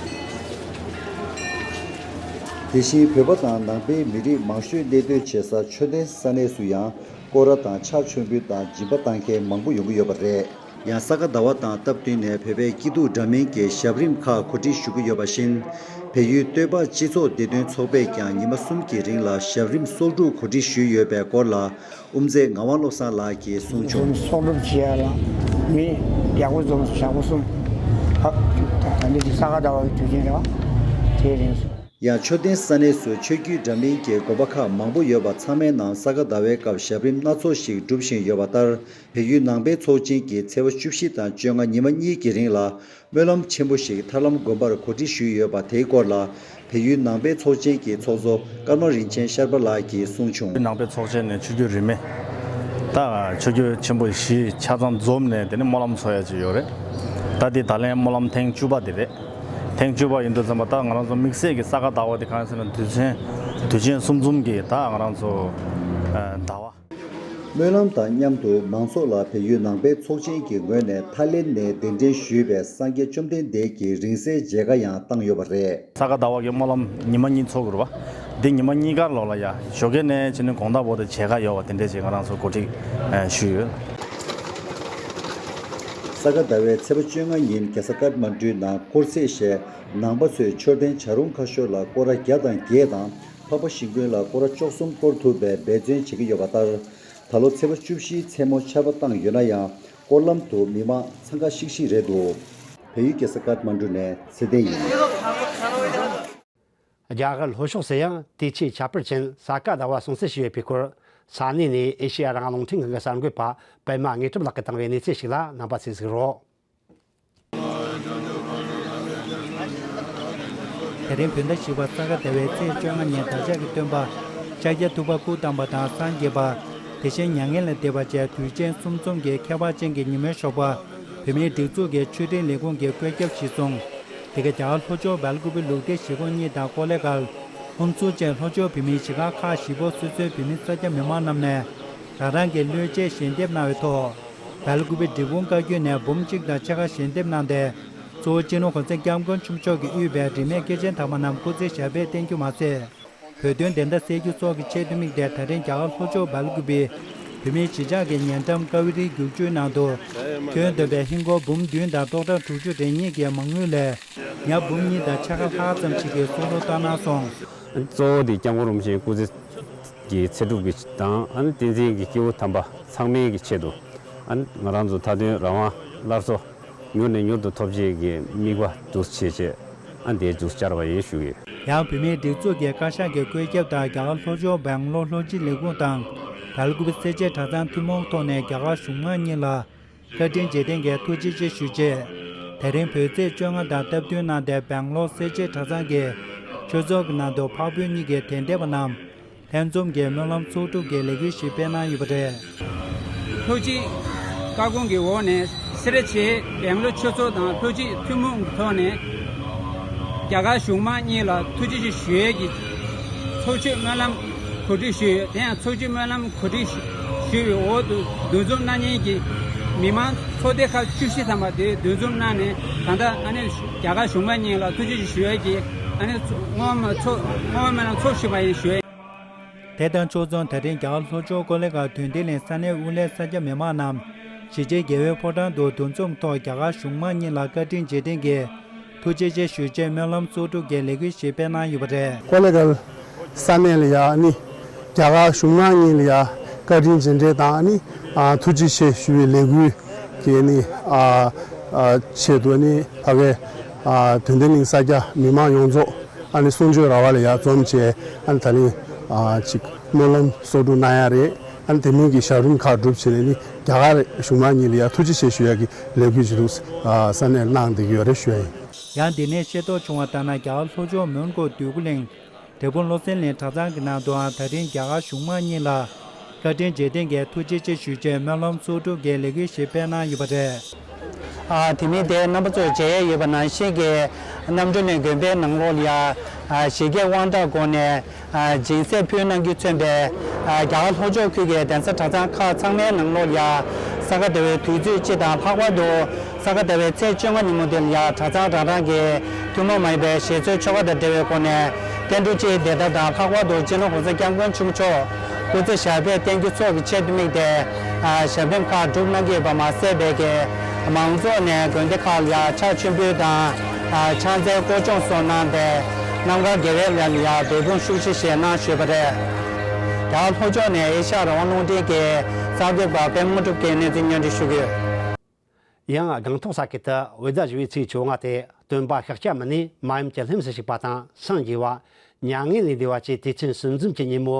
དེ་བཞིན་བོད་པ་དང་ནང་པའི་མི་རིགས་མང་ཤོས་གནས་སྡོད་བྱེད་ས་མཆོད་རྟེན་ས་གནས་སུ་ཡང་སྐོར་ར་དང་ཕྱག་མཆོད་འབུལ་དང་སྦྱིན་པ་བཏང་མཁན་མང་པོ་ཡོང་གི་ཡོད་པ་རེད། ཡང་ས་ག་ཟླ་བ་དང་སྟབས་བསྟུན་ནས་བོད་པའི་སྐྱིད་སྡུག་འདྲ་མིན་གྱི་ཞབས་རིམ་ཁག་གོ་སྒྲིག་ཞུ་གི་ཡོད་པ་བཞིན། བལ་ཡུལ་སྟོད་འབར་སྤྱི་ཚོགས་བདེ་དོན་ཚོགས་པས་ཀྱང་ཉི་མ་གསུམ་གྱི་རིང་ལ་ཞབས་རིམ་སོ་དྲུག་གོ་སྒྲིག་ཞུས་ཡོད་པའི་སྐོར་ལ། དབུ་མཛད་ངག་དབང་བློ་བཟང་ལགས་ཀྱིས་གསུངས་བྱུང་། འཛོམས་སོགས་སྒྲུབ་བྱེད་ཡ་ལ་མི་ཡག་པོ་འཛོམས་སུ་བྱ་སྒོ་གསུམ། ད་ད་འདི་ཅིག་ས་ག་ཟླ་བ་གི་དུས་ཆེན་རེད་བ། དེའི་རིང་སུ། ཡང་མཆོད་རྟེན་ས་གནས་སུ་ཆོས་བརྒྱུད་འདྲ་མིན་གྱི་དགོན་པ་ཁག་མང་པོ་ཡོད་པ་ཚང་མའི་ནང་ས་ག་ཟླ་བའི་སྐབས་ཞབས་རིམ་སྣ་ཚོགས་ཤིག་སྒྲུབ་བཞིན་ཡོད་པ་ལྟར། བལ་ཡུལ་ནང་པའི་ཚོགས་ཆེན་གྱི་ཚེས་པ་བཅུ་བཞི་དང་བཅོ་ལྔ་ཉི་མ་གཉིས་ཀྱི་རིང་ལ། སྨོན་ལམ་ཆེན་པོ་ཞིག་ཐར་ལམ་དགོན་པར་གོ་སྒྲིག་ཞུས་ཡོད་པ་དེའི་སྐོར་ལ། བལ་ཡུལ་ནང་པའི་ཚོགས་ཆེན་གྱི་ཚོགས་གཙོ་ཀརྨ་རིན་ཆེན་ཤར་པ་ལགས་ཀྱིས་གསུངས་བྱུང་། ནང་པའི་ཚོགས་ཆེན་ནས་ཆོས་བརྒྱུད་རིས་མེད། ད་ཆོས་བརྒྱུད་ཆེན་པོ་བཞི་ཆ་ཚང་འཛོམས་ནས་དེ་ནས་སྨོན་ལམ་འཚོགས་ཡ་ཅིག་ཡོད་རེད། ད་འདི་ད་ལན་སྨོན་ལམ་ཐེངས་བཅུ་པ་དེ་རེད། ཐེངས་བཅུ་པ་ཡིན་དུས་ཙམ་པ་ད་ང་རང་ཚོ་དམིགས་བསལ་གྱི་ས་ག་ཟླ་བ་དེ་གང་ཡིན་ཟེར་ན་དུས་ཆེན་དུས་ཆེན་གསུམ་འཛོམས་ཀྱི་ད་ང་རང་ཚོ་ཟླ་བ། སྨོན་ལམ་དང་མཉམ་དུ་མང་ཚོགས་ལ་བལ་ཡུལ་ནང་པའི་ཚོགས་ཆེན་གྱི་ངོས་ནས་ཐའི་ལེན་ནས་གདན་འདྲེན་ཞུས་པའི་སངས་རྒྱས་བཅོམ་ལྡན་འདས་ཀྱི་རིང་བསྲེལ་མཇལ་ཁ་ཡང་བཏང་ཡོད་པ་རེད། ས་ག་ཟླ་བ་གི་སྨོན་ལམ་ཉི་མ་གཉིས་ཚོགས་དགོས་རེད་བ། འདི་ཉི་མ་གཉིས་ཀར་ལོག་ལ་ཡ་ཞོགས་ཀས་ནས་བྱས་ནས་དགོང་དག་བར་དུ་མཇལ་ཁ་ཡོད་པ་དེ་འདྲས་ཅིག་ང་རང་ཚོ་གོ་སྒྲིག་ཞུས་ཡོད། ས་ག་ཟླ་བའི་ཚེས་པ་བཅོ་ལྔ་ཉིན་རྒྱལ་ས་ཀཏ་མན་ཌུའི་ནང་སྐོར་ཚད་བཞེས་ནང་པ་ཚོས་མཆོད་རྟེན་བྱ་རུང་ཁ་ཤོར་ལ་སྐོར་ར་བརྒྱ་དང་བརྒྱད་དང་། འཕགས་པ་ཤིང་ཀུན་ལ་སྐོར་ར་བཅུ་གསུམ་སྐོར་ཐུབ་པའི་འབད་བརྩོན་བྱེད་ཀྱི་ཡོད་པ་ལྟར། ད་ལོ་ཚེས་པ་བཅུ་བཞིའི་མཚན་མོ་ཆར་པ་བཏང་ཡོད་ན་ཡང་སྐོར་ལམ་དུ་མི་མང་འཚང་ཁ་ཤིག་ཤིག་རེད་འདུག་བལ་ཡུལ་རྒྱལ་ས་ཀཏ་མན་ཌུ་ནས་ཚེ་བརྟན་ཡིན། རྒྱ་གར་ལྷོ་ཕྱོགས་སུ་ཡང་དུས་ཆེན་ཁྱད་པར་ཅན་ས་ག་ཟླ་བ་སྲུང་བརྩི་ཞུས་ཡོད་པའི་སྐོར། ས་གནས་ནས་ཨེ་ཤེ་ཡ་རང་དབང་རླུང་འཕྲིན་ཁང་གི་གསར་འགོད་པ་པད་མ་དངོས་གྲུབ་ལགས་ཀྱིས་བཏང་བའི་གནས་ཚུལ་ཞིག་ལ་རྣམ་པ་ཚོས་གཟིགས་རོགས། དེ་རིང་བོད་ཟླ་བཞི་པ་ས་ག་ཟླ་བའི་ཚེས་བཅོ་ལྔ་ཉིན་བདག་ཅག་གི་སྟོན་པ་ཤཱཀྱ་ཐུབ་པ་སྐུ་བལྟམས་པ་དང་སངས་རྒྱས་པ། དེ་བཞིན་མྱ་ངན་ལས་འདས་པ་བཅས་དུས་ཆེན་གསུམ་འཛོམས་ཀྱི་ཁྱད་པར་ཅན་གྱི་ཉིན་མོའི་ཞོགས་པ། བོད་མིའི་སྒྲིག་འཛུགས་ཀྱི་ཆོས་འབྲེལ་ལས་ཁུངས་ཀྱི་བཀོད་ཁྱབ་གཞིར་བཟུང་། འདི་ག་རྒྱ་གར་ལྷོ་ཕྱོགས་བལ་ཀུ་པི་ལུགས་བདེ་ཞི་ཁོངས་གཉིས་དང་ཀོ་ལེ་གྷལ། ཁོང་ཚོ་བཅས་ལྷོ་ཕྱོགས་བོད་མིའི་གཞིས་ཆགས་ཁག་བཞི་པོ་སོ་སོའི་བོད་མི་སེར་སྐྱ་མི་མང་རྣམས་ནས་རང་རང་གི་བློས་བཅད་ཞལ་འདེབས་གནང་བའི་ཐོག་སྦེལ་ཀུ་པེ་འབྲས་སྤུངས་བཀའ་བརྒྱུད་ནས་འབུམ་གཅིག་དང་ཕྱེད་ཀ་ཞལ་འདེབས་གནང་སྟེ། གཙོ་བོ་སྤྱི་ནོར་༸གོང་ས་༸སྐྱབས་མགོན་ཆེན་པོ་མཆོག་གིས་དབུས་པའི་རིས་མེད་སྐྱེས་ཆེན་དམ་པ་རྣམས་སྐུ་ཚེ་ཞབས་པད་བརྟན་རྒྱུ་མ་ཟད། བོད་དོན་བདེན་མཐའ་གསལ་རྒྱུ་སོགས་ཀྱི་ཆེད་དུ་དམིགས་ཏེ། ད་རིང་རྒྱ་གར་ལྷོ་ཕྱོགས་སྦེལ་ཀུ་པེའི་བོད་མིའི་གཞིས་ཆགས་ཀྱི་ཉེ་འགྲམ་ཀ་ཝི་རི་རྒྱུག་ཆུའི་ནང་དུ། ཁྱོན་བསྡོམས་པའི་ཧིན་སྒོར་འབུམ་བདུན་དང་སྟོང་ཕྲག་དྲུག་ཅུ་རེ་གཉིས་ཀྱི་མ་དངུལ་ལས། ཉ་འབུམ་གཉིས་དང་ཕྱེད་ཀ་ལྷག་ཙམ་ཞིག་གི་བསུ་གྲུབ་བསྟར་གནང་སོང་། གཙོ་བོ་དེ་སྐྱབས་མགོན་རིན་པོ་ཆེའི་སྐུ་ཚེ་གི་ཚེ་སྒྲུབ་ཀྱི་དང་། ཨ་ནི་བསྟན་འཛིན་གྱི་སྐྱེས་བུ་དམ་པ་ཚང་མའི་གི་ཆེད་དུ། ཨ་ནི་ང་རང་ཚོ་མཐའ་དོན་རང་དབང་སླར་གསོ་མྱུར་ནས་མྱུར་དུ་ཐོབ་ཆེད་ཀྱི་དམིགས་པ་འདུ་བྱེད་ཆེད། ཨ་ནི་དེ་འདུ་བཅར་བ་ཡིན་ཞུ་གི། ཡང་བོད་མིའི་སྒྲིག་འཛུགས་ཀྱི་བཀའ་ཤག་གི་བཀོད་ཁྱབ་ལྟར། རྒྱ་གར་ལྷོ་ཕྱོགས་སྦེང་ལོར་ལྷོ་སྤྱི་ལས་ཁུངས་དང་། སྦེལ་ཀུ་པེ་སེར་བྱེས་གྲྭ་ཚང་ཐུན་མོང་ཐོག་ནས་རྒྱ་གར་གཞུང་མང་གཉིས་ལ་བཀའ་དྲིན་རྗེས་དྲན་གྱི་ཐུགས་རྗེ་ཆེ་ཞུ་ཆེད། དེ་རིང་བོད་ཚེས་བཅོ་ལྔ་དང་སྟབས་བསྟུན་གནང་སྟེ། སྦེང་ལོར་སེར་བྱེས་གྲྭ་ཚང་གི་ཆོས་ཚོགས་ཀྱི་ནང་དུ་འཕགས་བོད་གཉིས་ཀྱི་དད་ལྡན་པ་རྣམས་ལྷན་འཛོམས་ཀྱིས་སྨོན་ལམ་ཚོགས་སྒྲུབ་ཀྱི་ལས་འགུལ་ཞིག་སྤེལ་གནང་ཡོད་པ་རེད། ལྷོ་སྤྱི་བཀའ་དགོངས་ཀྱི་འོག་ནས་སེར་བྱེས་སྦེང་ལོར་ཆོས་ཚོགས་དང་ལྷོ་སྤྱི་ཐུན་མོང་གི་ཐོག་ནས། རྒྱ་གར་གཞུང་མང་གཉིས་ལ་ཐུགས་རྗེ་ཆེ་ཞུ་ཡས་ཀྱི་ཚོགས་ཆོས་སྨོན་ལམ་གོ་སྒྲིག་ཞུས་ཡོད། དེ་ཡང་ཚོགས་ཆོས་སྨོན་ལམ་གོ་སྒྲིག་ཞུས་པའི་འོག་ཏུ་འདུ་འཛོམས་གནང་མཁན་གྱི་མི་མང་ཚོགས་སྡེ་ཁག་བཅུ་བཞི་ཙམ་པ་དེ་འདུ་འཛོམས་གནང་ནས། ད་ལྟ་ཨ་ནི་རྒྱ་གར་གཞུང་མང་གཉིས་ལ་ཐུགས་རྗེ་ཆེ་ཞུ་ཡས་ཀྱི་ཨ་ནི་ཚོ་སྔོན་མ་ཚོགས་སྔོན་མ་ལ་ཚོགས་ཞུས་པ་ཡིན་ཞུ་ཡས། དེ་དང་ཕྱོགས་མཚུངས། ད་རིང་རྒྱ་གར་ལྷོ་ཕྱོགས་ཀོ་ལི་གྷལ་དོན་ལྡན་གླིང་ས་གནས་དབུ་བླའི་སེར་སྐྱ་མི་མང་རྣམས་གཞིས་བྱེས་རྒྱལ་བའི་ཕོ་བྲང་དུ་འདུ་འཛོམས་ཐོག་རྒྱ་གར་གཞུང་མང་གཉིས་ལ་བཀའ་དྲིན་རྗེས་དྲན་གྱི་ཐུགས་རྗེ་ཆེ་ཞུ་ཆེད་སྨོན་ལམ་གསོག་སྒྲུབ་ཀྱི་ལས་འགུལ་ཞིག་སྤེལ་གནང་ཡོད་པ་རེད། ཀོ་ལི་གྷལ་ས་གནས་ལ་ཡ་ནི་རྒྱ་གར་གཞུང་མང་གཉིས་ལ་ཡ་བཀའ་དྲིན་རྗེས་དྲན་དང་ནི་ཨ་ཐུགས་རྗེ་ཆེ་ཞུ་བའི་ལས་འགུལ་གྱི་ནི་ཨ་ཨ་ཆེད་དུ་ནི་ཕ་གའི་ཨ་དོན་ལྡན་གླིང་ས་སྐྱ་མི་མང་ཡོངས་རྫོགས་ཨ་ནི་གསུང་ཆོས་ར་བ་ལ་ཡ་འཛོམས་བྱས། ཨ་ནི་ད་ལན་ཨ་ཅིག་སྨོན་ལམ་གསོག་སྒྲུབ་གནང་ཡ་རེད། ཨ་ནི་དེ་མིན་གྱི་ཞབས་རིམ་ཁག་སྒྲུབ་བྱས་ནས་ནི་རྒྱ་གར་གཞུང་མང་གཉིས་ལ་ཡ་ཐུགས་རྗེ་ཆེ་ཞུ་ཡ་གི་ལས་འགུལ་ཅིག་འདུག་ཨ་ས་གནས་གནང་བསྡད་ཀྱི་ཡོད་རེད་ཞུ་ཡ་ཡིན། ཡང་འདི་ནས་ཤེས་རྟོགས་བྱུང་བ་ལྟར་ན། རྒྱ་གར་ལྷོ་ཕྱོགས་མོན་གྷོ་འདོད་རྒུ་གླིང་འབྲས་སྤུངས་བློ་གསལ་གླིང་གྲྭ་ཚང་གི་ནང་དུའང་ད་རིང་རྒྱ་གར་གཞུང་མང་གཉིས་ལ་བཀའ་དྲིན་རྗེས་དྲན་གྱི་ཐུགས་རྗེ་ཆེ་ཞུ་ཆེད་སྨོན་ལམ་གསོག་སྒྲུབ་ཀྱི་ལས་འགུལ་ཞིག་སྤེལ་གནང་ཡོད་པ་རེད། ཨ་དེ་མིན་དེ་རྣམ་པ་ཚོས་མཇལ་ཡས་ཡོད་པ་ནང་བཞིན་གྱི་གནམ་གྲུ་ནས་དགོན་པའི་ནང་ལོགས་ལ་ཡ་ཨ་ཞི་རྒྱས་དབང་དྲག་སྒོ་ནས་ཨ་སྦྱིན་སྲེག་ཕུལ་གནང་རྒྱུ་མཚོན་པའི་ཨ་རྒྱ་གར་ལྷོ་ཕྱོགས་ཁུལ་གྱི་གདན་ས་གྲྭ་ཚང་ཁག་ཚང་མའི་ནང་ལོགས་ལ་ཡ་ས་ག་ཟླ་བའི་དུས་ཚོད་སྤྱི་དང་ལྷག་པར་དུ་ས་ག་ཟླ་བའི་ཚེས་བཅོ་ལྔ་ཉིན་མོ་འདིར་ཡ་གྲྭ་ཚང་རང་རང་གི་ཐུན་མོང་མ་ཡིན་པའི་བཞེས་སྲོལ་ཆོ་ག་དང་འབྲེལ་བའི་སྒོ་ནས། བསྟན་འགྲོ་སྤྱིའི་བདེ་ཐབས་དང་། ལྷག་པར་དུ་སྤྱི་ནོར་༸གོང་ས་༸སྐྱབས་མགོན་ཆེན་པོ་མཆོག་སྐུ་ཚེ་ཞབས་པད་བརྟན་རྒྱུ་སོགས་ཀྱི་ཆེད་དུ་དམིགས་ཏེ། ཨ་ཞབས་རིམ་ཁག་སྒྲུབ་གནང་གི་ཡོད་པ་མ་ཟད། བོད་ཀྱི་མང་ཚོགས་ནས་དགོན་སྡེ་ཁག་ལ་ཡ་ཕྱག་མཆོད་འབུལ་དང་། ཨ་ཕྱག་འཚལ་སྐོར་སྦྱོང་སོགས་གནང་སྟེ། རྣམ་དཀར་དགེ་བའི་ལས་ལ་ཡ་འབད་འབུངས་ཤུགས་ཆེ་བཞེས་གནང་ཞུས་པ་རེད། རྒྱ་གར་ལྷོ་ཕྱོགས་ནས་ཨེ་ཤ་ཡ་རང་དབང་རླུང་འཕྲིན་གྱི་གསར་འགོད་པ་པད་མ་དངོས་གྲུབ་ཀྱིས་གནས་ཚུལ་སྙན་སྒྲོན་ཞུ་གི་ཡོད། ཡང་སྒང་ཏོག་ས་ཁུལ་དུ་འོད་ཟླ་བཞི་པའི་ཚེས་བཅོ་ལྔ་སྟེ། སྟོན་པ་ཤཱཀྱ་མུ་ནེ་མ་ཡུམ་གྱི་ལྷུམས་སུ་ཞུགས་པ་དང་། སངས་རྒྱས་པ་མྱ་ངན་ལས་འདས་པ་བཅས་དུས་ཆེན་གསུམ་འཛོམས་ཀྱི་ཉིན་མོ་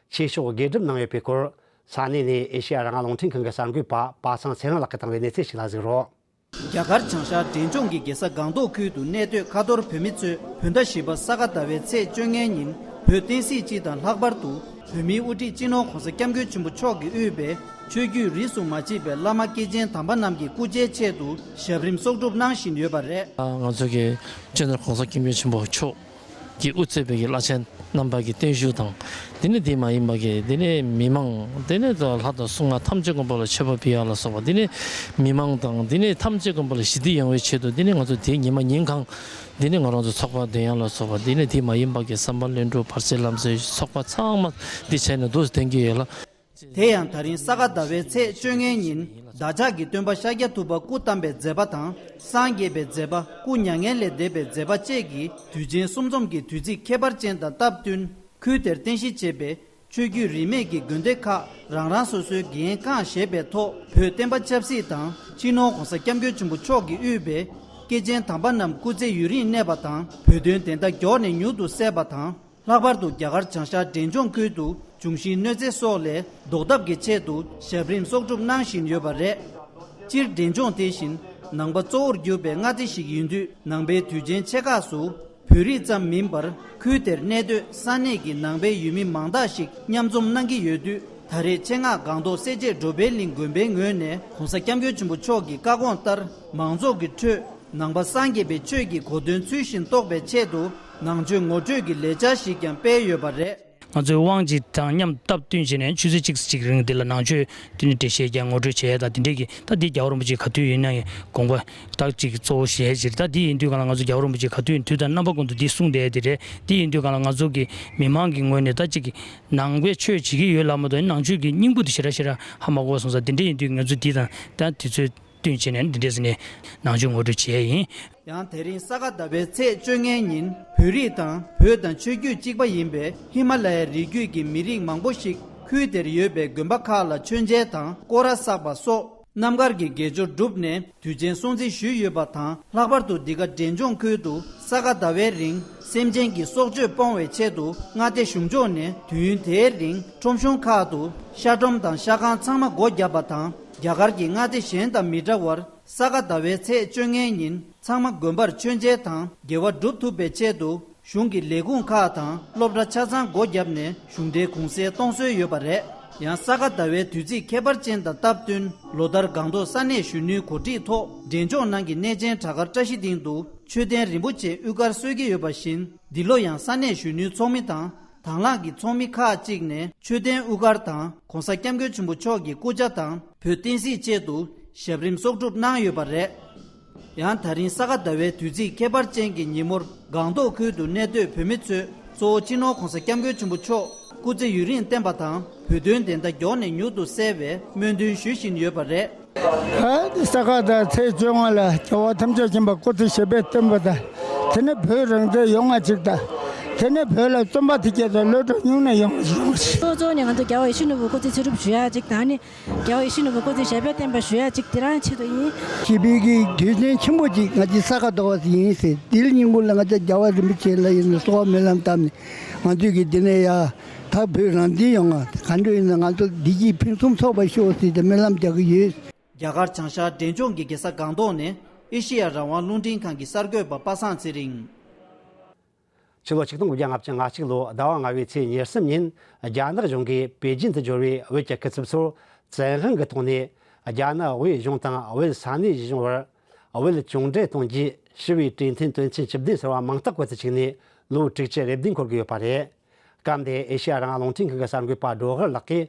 ཆོས་ཕྱོགས་དགེ་སྒྲུབ་གནང་ཡོད་པའི་སྐོར། ས་གནས་ནས་ཨེ་ཤེ་ཡ་རང་དབང་རླུང་འཕྲིན་ཁང་གི་གསར་འགོད་པ་པ་སངས་ཚེ་རིང་ལགས་ཀྱིས་བཏང་བའི་གནས་ཚུལ་ཞིག་ལ་གཟིགས་རོགས། རྒྱ་གར་བྱང་ཤར་འབྲས་ལྗོངས་ཀྱི་རྒྱལ་ས་སྒང་ཏོག་ཁུལ་དུ་གནས་སྡོད་ཁ་ཐོར་བོད་མི་ཚོས་བོད་ཟླ་བཞི་པ་ས་ག་ཟླ་བའི་ཚེས་བཅོ་ལྔའི་ཉིན་བོད་བསྟན་སྲིད་སྤྱི་དང་ལྷག་པར་དུ་བོད་མིའི་དབུ་ཁྲིད་སྤྱི་ནོར་༸གོང་ས་༸སྐྱབས་མགོན་ཆེན་པོ་མཆོག་གིས་དབུས་པའི་ཆོས་བརྒྱུད་རིས་སུ་མ་ཆད་པའི་བླ་མ་སྐྱེས་ཆེན་དམ་པ་རྣམས་ཀྱི་སྐུ་ཕྱྭའི་ཆེད་དུ་ཞབས་རིམ་གསོག་སྒྲུབ་གནང་བཞིན་ཡོད་པ་རེད། ང་ཚོ་གི་སྤྱི་ནོར་༸གོང་ས་༸སྐྱབས་མགོན་ཆེན་པོ་མཆོག་གིས་དབུ་གཙོས་པའི་བླ་ཆེན་རྣམ་པ་གི་བརྟན་བཞུགས་དང་། དེ་ནས་དེ་མ་ཡིན་པ་གི་དེ་ནས་མི་མང་། དེ་ནས་ལྷ་དང་སྲུང་མ་ཐམས་ཅད་མགོན་པོ་ལ་མཆོད་པ་ཕུལ་ཡ་ལ་སོགས་པ། དེ་ནས་མི་མང་དང་དེ་ནས་ཐམས་ཅད་མགོན་པོ་ལ་ཞི་བདེ་ཡོང་བའི་ཆེད་དུ། དེ་ནས་ང་ཚོ་དེའི་ཉི་མ་ཉིན་གང་དེ་ནས་ང་རང་ཚོ་ཚོགས་པ་འདོན་ཡ་ལ་སོགས་པ། དེ་ནས་དེ་མ་ཡིན་པ་གི་བསམ་པ་ལྷུན་གྲུབ་བར་ཆད་ལམ་སེལ་ཚོགས་པ་ཚང་མ་འདི་བྱས་ནས་འདུག་སེ་འདོན་གྱི་ཡོད་ལ། དེ་ཡང་ད་རིང་ས་ག་ཟླ་བའི་ཚེས་བཅོ་ལྔའི་ཉིན་བདག་ཅག་གི་སྟོན་པ་ཤཱཀྱ་ཐུབ་པ་སྐུ་བལྟམས་པའི་མཛད་པ་དང་། སངས་རྒྱས་པའི་མཛད་པ། སྐུ་མྱ་ངན་ལས་འདས་པའི་མཛད་པ་བཅས་ཀྱི་དུས་ཆེན་གསུམ་འཛོམས་ཀྱི་དུས་ཚིགས་ཁྱད་པར་ཅན་དང་སྟབས་བསྟུན། ཁུལ་དེར་རྟེན་གཞི་བྱས་པའི་ཆོས་བརྒྱུད་རིས་མེད་ཀྱི་དགོན་སྡེ་ཁག་རང་རང་སོ་སོའི་འགན་རྐང་བཞེས་པའི་ཐོག་བོད་བསྟན་པ་ཆབ་སྲིད་དང་སྤྱི་ནོར་༸གོང་ས་༸སྐྱབས་མགོན་ཆེན་པོ་མཆོག་གིས་དབུས་པའི་སྐྱེས་ཆེན་དམ་པ་རྣམས་སྐུ་ཚེ་ཡུན་རིང་གནས་པ་དང་། བོད་དོན་བདེན་མཐའ་མགྱོགས་ནས་མྱུར་དུ་གསལ་བ་དང་། ལྷག་པར་དུ་རྒྱ་གར་བྱང་ཤར་འབྲས་ལྗོངས་ཁུལ་དུ་འབྱུང་བཞིའི་གནོད་འཚེ་སོགས་ལས་ཟློག་ཐབས་ཀྱི་ཆེད་དུ་ཞབས་རིམ་གསོག་སྒྲུབ་གནང་བཞིན་ཡོད་པ་རེད། སྤྱིར་འབྲས་ལྗོངས་དེ་བཞིན་ནང་པ་གཙོ་བོར་གྱུར་པའི་མངའ་སྡེ་ཞིག་ཡིན་དུས། ནང་པའི་དུས་ཆེན་ཆེ་ཁག་སུ་བོད་རིགས་ཙམ་མིན་པར་ཁུལ་དེར་གནས་སྡོད་ས་གནས་ཀྱི་ནང་པའི་ཡུལ་མི་མང་དག་ཞིག་མཉམ་འཛོམས་གནང་གི་ཡོད་དུས། ད་རེས་ཆེད་མངགས་སྒང་ཏོག་སེར་བྱེས་འགྲོ་ཕན་གླིང་དགོན་པའི་ངོས་ནས་༸གོང་ས་༸སྐྱབས་མགོན་ཆེན་པོ་མཆོག་གི་བཀའ་དགོངས་ལྟར། མང་ཚོགས་ཀྱི་ཁྲོད་ནང་པ་སངས་རྒྱས་པའི་ཆོས་ཀྱི་གོ་དོན་ཚུལ་བཞིན་རྟོགས་པའི་ཆེད་དུ་ ནང་ཆོས་ངོ་སྤྲོད་ཀྱི་ལས་འཆར་ཞིག་ཀྱང་སྤེལ་ཡོད་པ་རེད། ང་ཚོའི་དབང་ཅིག་དང་མཉམ་སྟབས་བསྟུན་བྱས་ནས་ཆུ་ཚོད་གཅིག་ཅིག་རིང་འདི་ལ་ནང་ཆོས་བསྟུན་ནས་འགྲེལ་བཤད་ཀྱང་ངོ་སྤྲོད་བྱས་དང་དེ་འདྲས་ཀྱི་ད་འདི་རྒྱལ་བ་རིན་པོ་ཆེ་ག་དུས་ཡིན་ན་ཡང་དགོངས་པ་ད་ཅིག་གཙོ་བོ་བཞེས་ཕྱིར་ད་འདི་ཡིན་དུས་གང་ལ་ང་ཚོ་རྒྱལ་བ་རིན་པོ་ཆེ་ག་དུས་ཡིན་དུས་དང་རྣམ་པ་ཀུན་ཏུ་འདི་གསུངས་བསྡད་དེ་རེད། འདི་ཡིན་དུས་གང་ལ་ང་ཚོ་གི་མི་མང་གི་ངོས་ནས་ད་ཅིག་ནང་པའི་ཆོས་བྱེད་ཀྱི་ཡོད་ལ་མ་གཏོགས་ནང་ཆོས་ཀྱི་སྙིང་པོ་དེ་ཞེ་དྲག་ཞེ་དྲག་ཧ་མ་གོ་སོང་ཙང་དེ་འདྲས་ཡིན་དུས་ང་ཚོ་འདི་དང་ད་དུས་ཚོད་བསྟུན་བྱས་ནས་འདི་འདྲས་ཟེར་ནས་ནང་ཆོས་ངོ་སྤྲོད་བྱས་ཡིན། ཡང་དེ་རིང་ས་ག་ཟླ་བའི་ཚེས་བཅོ་ལྔའི་ཉིན་བོད་རིགས་དང་བོད་དང་ཆོས་བརྒྱུད་གཅིག་པ་ཡིན་པའི་ཧི་མ་ལ་ཡའི་རི་རྒྱུད་ཀྱི་མི་རིགས་མང་པོ་ཞིག་ཁུལ་དེར་ཡོད་པའི་དགོན་པ་ཁག་ལ་མཆོད་མཇལ་དང་སྐོར་ར་བསགས་པ་སོགས་རྣམ་དཀར་གྱི་དགེ་སྦྱོར་བསྒྲུབས་ནས་དུས་ཆེན་སྲུང་བརྩི་ཞུས་ཡོད་པ་དང་། ལྷག་པར་དུ་འདི་ག་འབྲས་ལྗོངས་ཁུལ་དུ་ས་ག་ཟླ་བའི་རིང་སེམས་ཅན་གྱི་སྲོག་གཅོད་སྤོང་བའི་ཆེད་དུ་མངའ་སྡེ་གཞུང་ཕྱོགས་ནས་དུས་ཡུན་དེའི་རིང་ཁྲོམ་གཞུང་ཁག་ཏུ་ཤ་ཁྲོམ་དང་ཤ་ཁང་ཚང་མ་སྒོ་བརྒྱབ་པ་དང་། རྒྱ་གར་གྱི་མངའ་སྡེ་གཞན་དང་མི་འདྲ་བར་ས་ག་ཟླ་བའི་ཚེས་བཅོ་ལྔའི་ཉིན་ཚང་མ་དགོན་པར་མཆོད་མཇལ་དང་དགེ་བ་སྒྲུབ་ཐུབ་པའི་ཆེད་དུ་གཞུང་གི་ལས་ཁུངས་ཁག་དང་སློབ་གྲྭ་ཆ་ཚང་སྒོ་བརྒྱབ་ནས་གཞུང་འབྲེལ་གུང་སེང་གཏོང་སྲོལ་ཡོད་པ་རེད། ཡང་ས་ག་ཟླ་བའི་དུས་ཚིགས་ཁྱད་པར་ཅན་དང་སྟབས་བསྟུན་ལོ་ལྟར་སྒང་ཏོག་ས་གནས་གཞོན་ནུའི་གོ་སྒྲིག་ཐོག་འབྲས་ལྗོངས་ནང་གི་གནས་ཆེན་བྲག་དཀར་བཀྲ་ཤིས་སྡིངས་དུ་མཆོད་རྟེན་རིན་པོ་ཆེ་དབུ་དཀར་གསོལ་གྱི་ཡོད་པ་བཞིན། འདི་ལོ་ཡང་ས་གནས་གཞོན་ནུའི་ཚོགས་མི་དང་དང་བླངས་ཀྱི་ཚོགས་མི་ཁག་ཅིག་ནས་མཆོད་རྟེན་དབུ་དཀར་དང་གོང་ས་སྐྱབས་མགོན་ཆེན་པོ་མཆོག་གི་སྐུ་ཕྱྭ་དང་བོད་བསྟན་སྲིད་ཆེད་དུ་ཞབས་རིམ་གསོག་སྒྲུབ་གནང་ཡོད་པ་རེད། ཡང་ད་རིང་ས་ག་ཟླ་བའི་དུས་ཚིགས་ཁྱད་པར་ཅན་གྱི་ཉིན་མོར་སྒང་ཏོག་ཁུལ་དུ་གནས་སྡོད་བོད་མི་ཚོས་གཙོ་བོ་སྤྱི་ནོར་གོང་ས་སྐྱབས་མགོན་ཆེན་པོ་མཆོག་སྐུ་ཚེ་ཡུན་རིང་བརྟན་པ་དང་བོད་དོན་བདེན་མཐའ་མགྱོགས་ནས་མྱུར་དུ་གསལ་བའི་སྨོན་འདུན་ཞུ་བཞིན་ཡོད་པ་རེད། ད་ས་ག་ཟླ་ཚེས་བཅོ་ལྔ་ལ་རྒྱལ་བ་ཐམས་ཅད་མཁྱེན་པ་སྐུ་ཚེ་ཞབས་པད་བརྟན་པ་དང་། དེ་ནས་བོད་རང་བཙན་ཡོང་བ་ཅིག་དང་། དེ་ནས་བོད་ལ་བཙོན་པ་དེ་སྐྱེས་དང་གློད་གྲོལ་ཉུང་ནས་ཡོང་བ་ཞིག་ཡོང་བ་ཞིག་གཙོ་གཙོ་ནས་ང་ཚོ་རྒྱལ་བ་ཡིད་བཞིན་ནོར་བུ་སྐུ་ཚེ་ཚེ་སྒྲུབ་ཞུ་ཡག་ཅིག་དང་ནི། རྒྱལ་བ་ཡིད་བཞིན་ནོར་བུ་སྐུ་ཚེ་ཞབས་པད་བརྟན་པ་ཞུ་ཡག་ཅིག་དེ་རང་ཆེད་དུ་ཡིན། སྤྱི་ཕན་གྱི་དུས་ཆེན་ཆེན་པོ་ཅིག་ང་ཚོའི་ས་ག་ཟླ་བ་ཡིན་ཟེར། དེའི་སྙིང་པོ་ལ་ང་ཚོ་རྒྱལ་བ་རིན་པོ་ཆེ་ལ་ཡིན་ན་གསོལ་བ་སྨོན་ལམ་བཏབ་ནས་ང་ཚོས་ཀྱི་འདི་ནས་ཡ་ད་བོད་རང་བཙན་ཡོང་བ་ག་འདྲ་ཡིན་ན་ང་ཚོ་བདེ་སྐྱིད་ཕུན་སུམ་ཚོགས་པ་ཤོག་ཟེར་ཏེ་སྨོན་ལམ་རྒྱག་གི་ཡོད། རྒྱ་གར་བྱང་ཤར་འབྲས་ལྗོངས་ཀྱི་རྒྱལ་ས་སྒང་ཏོག་ནས་ཨེ་ཤེ་ཡ་རང་དབང་རླུང་འཕྲིན་ཁང་གི་གསར་འགོད་པ་པ་སངས་ཚེ་རིང་། ཕྱི་ལོ་ཆིག་སྟོང་དགུ་བརྒྱ་ལྔ་བཅུ་ང་གཅིག་ལོ་ཟླ་བ་ལྔ་པའི་ཚེས་ཉེར་གསུམ་ཉིན་རྒྱ་ནག་གཞུང་གིས་པེ་ཅིན་དུ་འབྱོར་བའི་བོད་ཀྱི་སྐུ་ཚབ་ཚོར་བཙན་དབང་གི་ཐོག་ནས་རྒྱ་ནག་དབུས་གཞུང་དང་བོད་ས་གནས་གཞུང་བར་བོད་གཅོང་འབྲེལ་གཏོང་རྒྱུའི་ཞི་བའི་གྲོས་མཐུན་དོན་ཚན་བཅུ་བདུན་ཟེར་བ་མིང་རྟགས་བཀོད་དུ་བཅུག་ནས་ལོ་དྲུག་ཅུ་རེ་བདུན་འཁོར་གྱི་ཡོད་པ་རེད། སྐབས་དེར་ཨེ་ཤེ་ཡ་རང་དབང་རླུང་འཕྲིན་ཁང་གི་གསར་འགོད་པ་སྒྲོལ་དཀར་ལགས་ཀྱིས་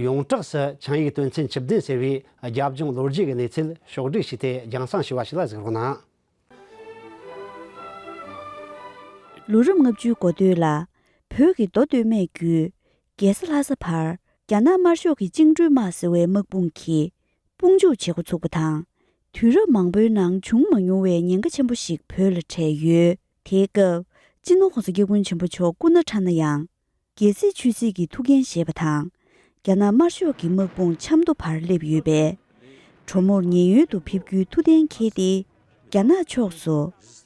ཡོངས་གྲགས་སུ་ཆིངས་ཡིག་དོན་ཚན་བཅུ་བདུན་ཟེར་བའི་རྒྱབ་ལྗོངས་ལོ་རྒྱུས་ཀྱི་གནས་ཚུལ་ཕྱོགས་བསྒྲིགས་བྱས་ཏེ་རྒྱང་སྲིང་ཞུས་པ་ཞིག་ལ་གཟིགས་རོགས་གནང་། ལོ་རབས་ལྔ་བཅུའི་འགོ་སྟོད་ལ་བོད་ཀྱི་མདོ་སྟོད་སྨད་བརྒྱུད་རྒྱལ་ས་ལྷ་ས་བར་རྒྱ་ནག་དམར་ཤོག་གི་བཅིངས་འགྲོལ་དམག་ཟེར་བའི་དམག་དཔུང་གིས་དཔུང་འཇུག་བྱེད་འགོ་ཚུགས་པ་དང་། དུས་རབས་མང་པོའི་ནང་བྱུང་མ་མྱོང་བའི་ཉེན་ཁ་ཆེན་པོ་ཞིག་བོད་ལ་འཕྲད་ཡོད། དེའི་སྐབས་སྤྱི་ནོར་༸གོང་ས་༸སྐྱབས་མགོན་ཆེན་པོ་མཆོག་སྐུ་ན་ཕྲ་ན་ཡང་། རྒྱལ་སྲིད་ཆོས་སྲིད་ཀྱི་ཐུགས་འགན་བཞེས་པ་དང་། རྒྱ་ནག་དམར་ཤོག་གི་དམག་དཔུང་ཆབ་མདོ་བར་སླེབས་ཡོད་པས། གྲོ་མོར་ཉེན་གཡོལ་དུ་ཕེབས་རྒྱུའི་ཐུགས་གཏན་འཁེལ་ཏེ། རྒྱ་ནག་ཕྱོགས་སུ་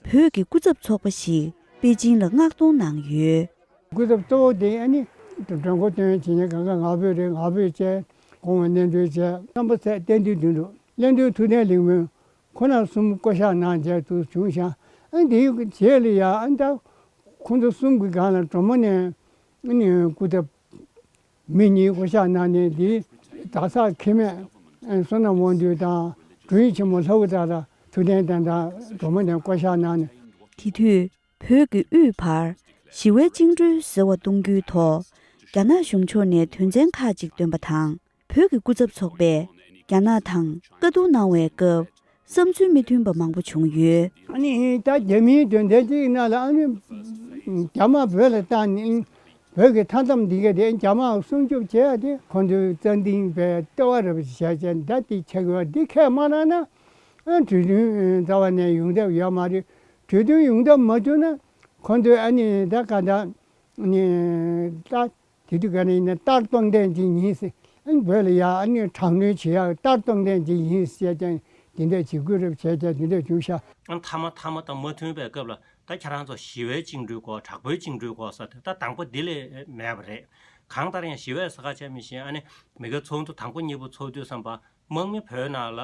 བོད་ཀྱི་སྐུ་ཚབ་ཚོགས་པ་ཞིག་པེ་ཅིང་ལ་མངགས་གཏོང་གནང་ཡོད། སྐུ་ཚབ་གཙོ་བོ་དེ་ཨ་ནི་མགྲོན་ཁང་སྟོན་བྱེད་མཁན་གང་ག་ང་ཕོད་རེད། ང་ཕོད་བཅས་གོང་བ་གནས་མགྲོན་བཅས་རྣམ་པ་ཚད་བསྟན་འཛིན་དོན་གྲུབ་གླེང་སྟོན་ཐུབ་བསྟན་ལེགས་སྨོན། ཁོ་ན་གསུམ་བསྐོ་བཞག་གནང་བྱས་དུ་བྱུང་ཤག་ཨ་འདིའི་རྗེས་ལ་ཡ་ཨ་ད་ཁོང་ཚོ་གསུམ་གྱི་སྒང་ལ་གྲོ་མོ་ནས་ཨ་ནི་སྐུ་ཚབ་མི་གཉིས་བསྐོ་བཞག་གནང་ནས་འདིའི་གྲྭ་ཚང་མཁན་མེད་བསོད་ནམས་དབང་འདུས་དང་དྲུང་ཡིག་ཆེན་མོ་ལྷ་བུ་ཙཱ་ལ་ཐུབ་བསྟན་དང་དང་གྲོ་མོ་ནས་བསྐོ་བཞག་གནང་ནས། དེ་དུས་བོད་ཀྱི་དབུས་བར་ཞི་བའི་བཅིངས་འགྲོལ་ཟེར་བ་གཏོང་རྒྱུའི་ཐོག་རྒྱ་ནག་གཞུང་ཕྱོགས་ནས་དོན་ཚན་ཁག་ཅིག་བཏོན་པ་དང་། བོད་ཀྱི་སྐུ་ཚབ་ཚོགས་པས་རྒྱ་ནག་དང་བཀའ་བསྡུར་གནང་བའི་སྐབས་བསམ་ཚུལ་མི་མཐུན་པ་མང་པོ་བྱུང་ཡོད། ཨ་ནི་ད་རྒྱ་མིའི་དོན་ཚན་གཅིག་ནང་ལ་ཨ་ནི་རྒྱ་དམག་བོད་ལ་བཏང་ནས་བོད་ཀྱི་མཐའ་མཚམས་འདི་ག་དེ་རྒྱ་དམག་སྲུང་སྐྱོབ་བྱས་ཏེ་ཁོང་ཚོའི་རྩ་འཛིན་པའི་ལྟེ་བ་རེ་བ་ཞིག་བྱས་བྱས་ད་དེ་ཆགས་ཡོད། འདི་ཁས་མ་བླངས་ན་ཨ་གྲོས་མཐུན་རྩ་བ་ནས་ཡོང་ཐབས་ཡོད་མ་རེད། གྲོས་མཐུན་ཡོང་ཐབས་མ་བྱུང་ན་ཁོང་ཚོས་ཨ་ནི་ད་ག་ད་ནི་ད། དེ་དུས་ག་ནས་ཡིན་ན་ལྟར་སྟོང་ལྡན་ཅིག་ཡིན་ཟེར། ཨ་ནི་བོད་ལ་ཡ་ཨ་ནི་དྲག་གནོན་བྱེད་ཡག་ལྟར་སྟོང་ལྡན་ཅིག་ཡིན་ཟེར་ཀྱང་དེ་འདྲ་བྱེད་དགོས་རེད་བྱས་ཀྱང་དེ་འདྲ་བྱུང་ཤག་ཨ་མཐའ་མ་མཐའ་མ་དང་མ་མཐུན་པའི་སྐབས་ལ་ད་ཁྱེད་རང་ཚོ་ཞི་བའི་བཅིངས་འགྲོལ་དགོས་དྲག་པོའི་བཅིངས་འགྲོལ་དགོས་ཟེར་ཏེ་ད་དང་པོ་འདི་ལས་མེད་པ་རེད། གང་ལྟར་ཡང་ཞི་བའི་ས་ཁ་ཆ་མི་ཤེས་ཨ་ནི་མི་དགེ་ཚོགས་འདུ་དང་པོ་གཉིས་པོ་ཚོགས་དུས་ཙམ་པ། དམག་མི་བོད་ནང་ལ་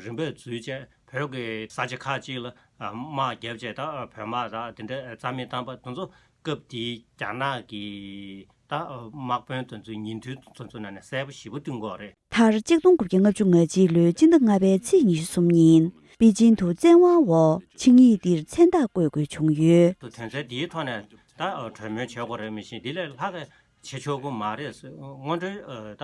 རིམ་པས་འཛུལ་བྱས་བོད་ཀྱི་ས་ཆ་ཁག་ཅིག་ལ་དམག་བརྒྱབ་བྱས་ད་བོད་དམག་དང་དེ་འདྲ་རྩ་མེད་བཏང་པ་དེ་ཚོ་སྐབས་དེའི་རྒྱ་ནག་གི་ད་དམག་དཔོན་དེ་ཚོའི་ཉིན་ཐོའི་དེ་ཚོ་ནང་ནས་གསལ་པོ་ཞེ་པོ་སྟོན་གྱི་ཡོད་རེད། ད་ མཐར་གཅིག་སྟོང་དགུ་བརྒྱ་ལྔ་བཅུ་ང་གཅིག་ལོའི་སྤྱི་ཟླ་ལྔ་པའི་ཚེས་ཉི་ཤུ་གསུམ་ཉིན་པེ་ཅིན་དུ་བཙན་དབང་འོག་ཆིངས་ཡིག་འདིར་མཚན་རྟགས་བཀོད་དགོས་བྱུང་ཡོད། དོན་ཚན་འདིའི་ཐོག་ནས་ད་གྲོས་མོལ་བྱེད་དགོས་རེད། མི་ཤེས། འདི་ལས་ལྷག་ག་བྱེད་ཆོག་གི་མ་རེད་ཟེར་སྔོན་འགྲོའི་ད་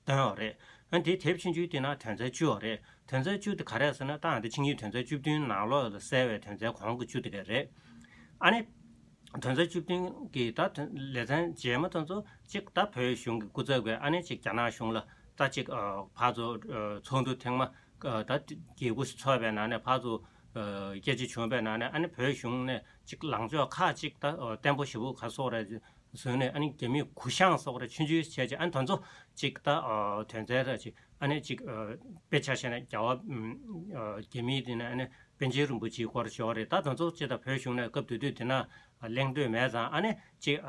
བཏོན་ཡོད་རེད། ཨ་འདི་དེབ་ཕྱིན་ཆུའི་དེ་ན་དོན་ཚན་བཅུ་ཡོད་རེད། དོན་ཚན་བཅུ་དེ་ག་རེ་ཟེར་ན། ད་ཨ་འདི་ཆིངས་ཡིག་དོན་ཚན་བཅུ་བདུན་ནང་ལོགས་ལ་གསལ་བའི་དོན་ཚན་གོང་གི་བཅུ་དེ་ག་རེད། ཨ་ནི་དོན་ཚན་བཅུ་བདུན་གྱི་ད་དོན་ལེ་ཚན་རྗེས་མ་དེ་ཚོ་གཅིག་ད་བོད་གཞུང་གི་སྐུ་ཚབ་ཀྱིས་ཨ་ནི་གཅིག་རྒྱ་ནག་གཞུང་ལ་ད་གཅིག་ཕར་ཚུར་ཚོགས་འདུ་ཐེངས་མ་ད་བརྒྱད་དགུ་ཚོགས་པའི་ནང་ནས་ཕར་ཚུར་སྐད་ཆ་བྱུང་བའི་ནང་ནས། ཨ་ནི་བོད་གཞུང་ནས་གཅིག་ལངས་ཕྱོགས་ཁག་གཅིག་ད་བརྟན་པོ་ཞེ་པོ་ག་སོགས་རེད་བཟོས་ནས། ཨ་ནི་རྒྱ་མིས་གུ་བཤངས་སོགས་རེད་ཆུང་ཆུང་བྱས་བྱས། ཨ་ནི་དེ་ཚོ་གཅིག་ད་དོན་ཚན་རེ་གཅིག་ཨ་ནི་གཅིག་དཔེ་ཆ་བཞག་ན་རྒྱ་བ་རྒྱ་མིའི་དེ་ནས་ཨ་ནི་པཎ་ཆེན་རིན་པོ་ཆེའི་སྐོར་ཞོག་རེད། ད་དེ་ཚོ་གཅིག་ད་བོད་གཞུང་ནས་སྐབས་དེ་དུས་དེ་ན་གླེང་འདོད་མེད་ཙང་། ཨ་ནི་གཅིག་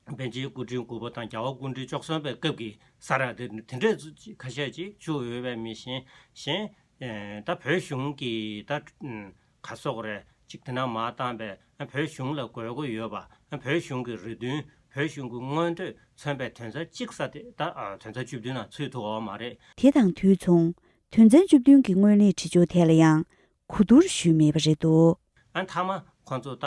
པཎ་ཆེན་སྐུ་ཕྲེང་དགུ་པ་དང་རྒྱལ་བ་སྐུ་ཕྲེང་བཅུ་གསུམ་པའི་སྐབས་ཀྱི་ས་ར་དེ་དེ་འདྲས་ཁ་ཤས་ཅིག་བཅུག་ཡོད་པའི་མི་ཤེས། གཞན་ད་བོད་གཞུང་གི་ད་ག་སོགས་རེད་ཅིག་དེ་ན་མར་བཏང་པའི་བོད་གཞུང་ལ་དགོས་མཁོ་ཡོད་པ། བོད་གཞུང་གི་རེ་འདུན། བོད་གཞུང་གི་མངོན་འདོད་མཚོན་པའི་དོན་ཚན་གཅིག་ཙམ་དེ་ད་དོན་ཚན་བཅུ་བདུན་ནང་ཚུད་ཐུབ་ཡོད་མ་རེད། དེ་དང་དུས་མཚུངས་དོན་ཚན་བཅུ་བདུན་གྱི་སྔོན་གླེང་བྲིས་ཆོག་དེ་ལ་ཡང་གོ་བསྡུར་ཞུས་མེད་པ་རེད་འདུག། ཨ་མཐའ་མ་ཁོང་ཚོ་ད་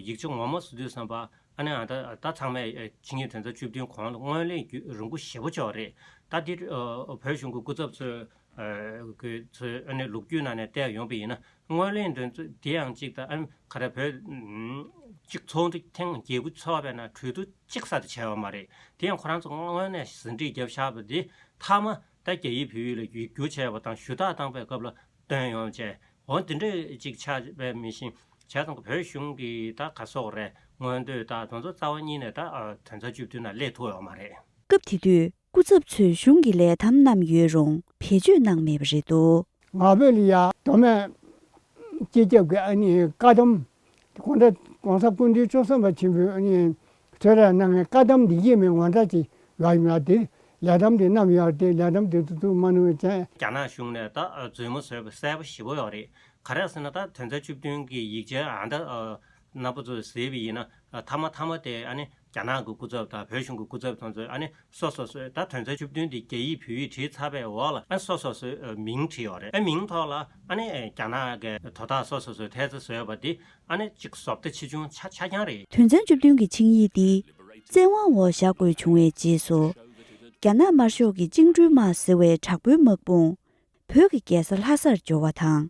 ཡིག་ཆ་ངོ་མ་བཟོ་དུས་ཙམ་པ། ཨ་ནི་ཨ་ད་ད་ཚང་མས་ཆིངས་ཡིག་དོན་ཚན་བཅུ་བདུན་གོང་ལ་སྔོན་གླེང་རྒྱུ་རིང་པོ་ཞེ་པོ་ཅིག་རེད། ད་འདི་བོད་གཞུང་གི་སྐུ་ཚབ་ཚོས་གི་ཚོས་ཨ་ནི་ལོ་རྒྱུས་ནང་ནས་བལྟས་ཡོང་པ་ཡིན་ན། སྔོན་གླེང་དོན་ཚན་དེ་ཡང་གཅིག་ད་ཨ་ནི་ག་རེ་བོད་གཅིག་ཚོགས་འདུ་ཐེངས་བརྒྱད་དགུ་ཚོགས་པའི་ནང་གྲོས་བསྡུར་གཅིག་ཙམ་དེ་བྱས་ཡོད་མ་རེད། དེ་ཡང་ཁོ་རང་ཚོ་སྔོན་ནས་ཟིན་བྲིས་བརྒྱབ་བཞག་པ་འདི་མཐའ་མ་ད་རྒྱ་ཡིག་བོད་ཡིག་ལ་བསྒྱུར་བསྒྱུར་བྱས་པ་དང་ཞུ་དག་བཏང་པའི་སྐབས་ལ་བཏོན་ཡོང་བྱས། འོ་དེ་འདྲས་ཅིག་ཆགས་པའི་མི་ཤེས། བྱས་ཙང་བོད་གཞུང་གི་ད་ག་སོགས་རེད། མངོན་འདོད་ད་དེ་ཚོ་རྩ་བ་ཉིད་ནས་ད་དོན་ཚན་བཅུ་བདུན་ནང་སླེབས་ཐུབ་ཡོད་མ་རེད། སྐབས་དེ་དུས་སྐུ་ཚབ་ཚོས་གཞུང་གི་ལས་ཐམ་བསྣམས་ཡོད་རུང་བེད་སྤྱོད་གནང་མེད་པ་རེད་འདུག། ང་ཕོད་ལ་ཡ་མདོ་སྨད་སྤྱི་ཁྱབ་ཀྱི་ཨ་ནི་བཀའ་ཐམ། གོང་ས་གོང་ས་སྐུ་ཕྲེང་བཅུ་གསུམ་པ་ཆེན་པོས་ཨ་ནི་གསོལ་རས་གནང་མཁན་བཀའ་ཐམ་འདི་ཡིན་མིན་ངོ་སྤྲོད་ཅིག་ཡོད་ཡིན་ལ། དེ་ལས་ཐམ་དེ་བསྣམས་ཡོད་རེད། དེ་ལས་ཐམ་དེ་ཚོ་ཚུར་མ་ནུས་བྱས། རྒྱ་ནག་གཞུང་ནས་ད་རྫུན་མ་བཟོས་པ་གསལ་པོ་ཞེ་པོ་ཡོད་རེད། ག་རེ་ཟེར་ན་ད་དོན་ཚན་བཅུ་བདུན་གྱི་ཡིག་ཆ་ཨ་ད་རྣམ་པ་ཚོས་གཟིགས་པ་ཡིན་ན། མཐའ་མ་མཐའ་མ་དེ་ཨ་ནི་རྒྱ་ནག་གི་སྐུ་ཚབ་དང་བོད་གཞུང་གི་སྐུ་ཚབ་དེ་ཚོས་ཨ་ནི་སོ་སོ་སོས་ད་དོན་ཚན་བཅུ་བདུན་དེ་རྒྱ་ཡིག་བོད་ཡིག་བྲིས་ཚར་བའི་འོག་ལ་ཨ་ནི་སོ་སོ་སོས་མིང་བྲིས་ཡོད་རེད། ཨ་མིང་ཐོག་ལ་ཨ་ནི་རྒྱ་ནག་གི་དོ་བདག་སོ་སོ་སོས་ཐེལ་ཙེ་བཟོས་པ་དེ་ཨ་ནི་གཅིག་བཟོ་ལྟ་ཆེ་ཆུང་ཆ་ཆ་རྐྱང་རེད། དོན་ཚན་བཅུ་བདུན་གྱི་ཆིངས་ཡིག་འདི་བཙན་དབང་འོག་བཞག་དགོས་བྱུང་བའི་རྗེས་སུ། རྒྱ་ནག་དམར་ཤོག་གི་བཅིངས་འགྲོལ་དམག་ཟེར་བའི་དྲག་པོའི་དམག་དཔུང་བོད་ཀྱི་རྒྱལ་ས་ལྷ་སར་འབྱོར་བ་དང་།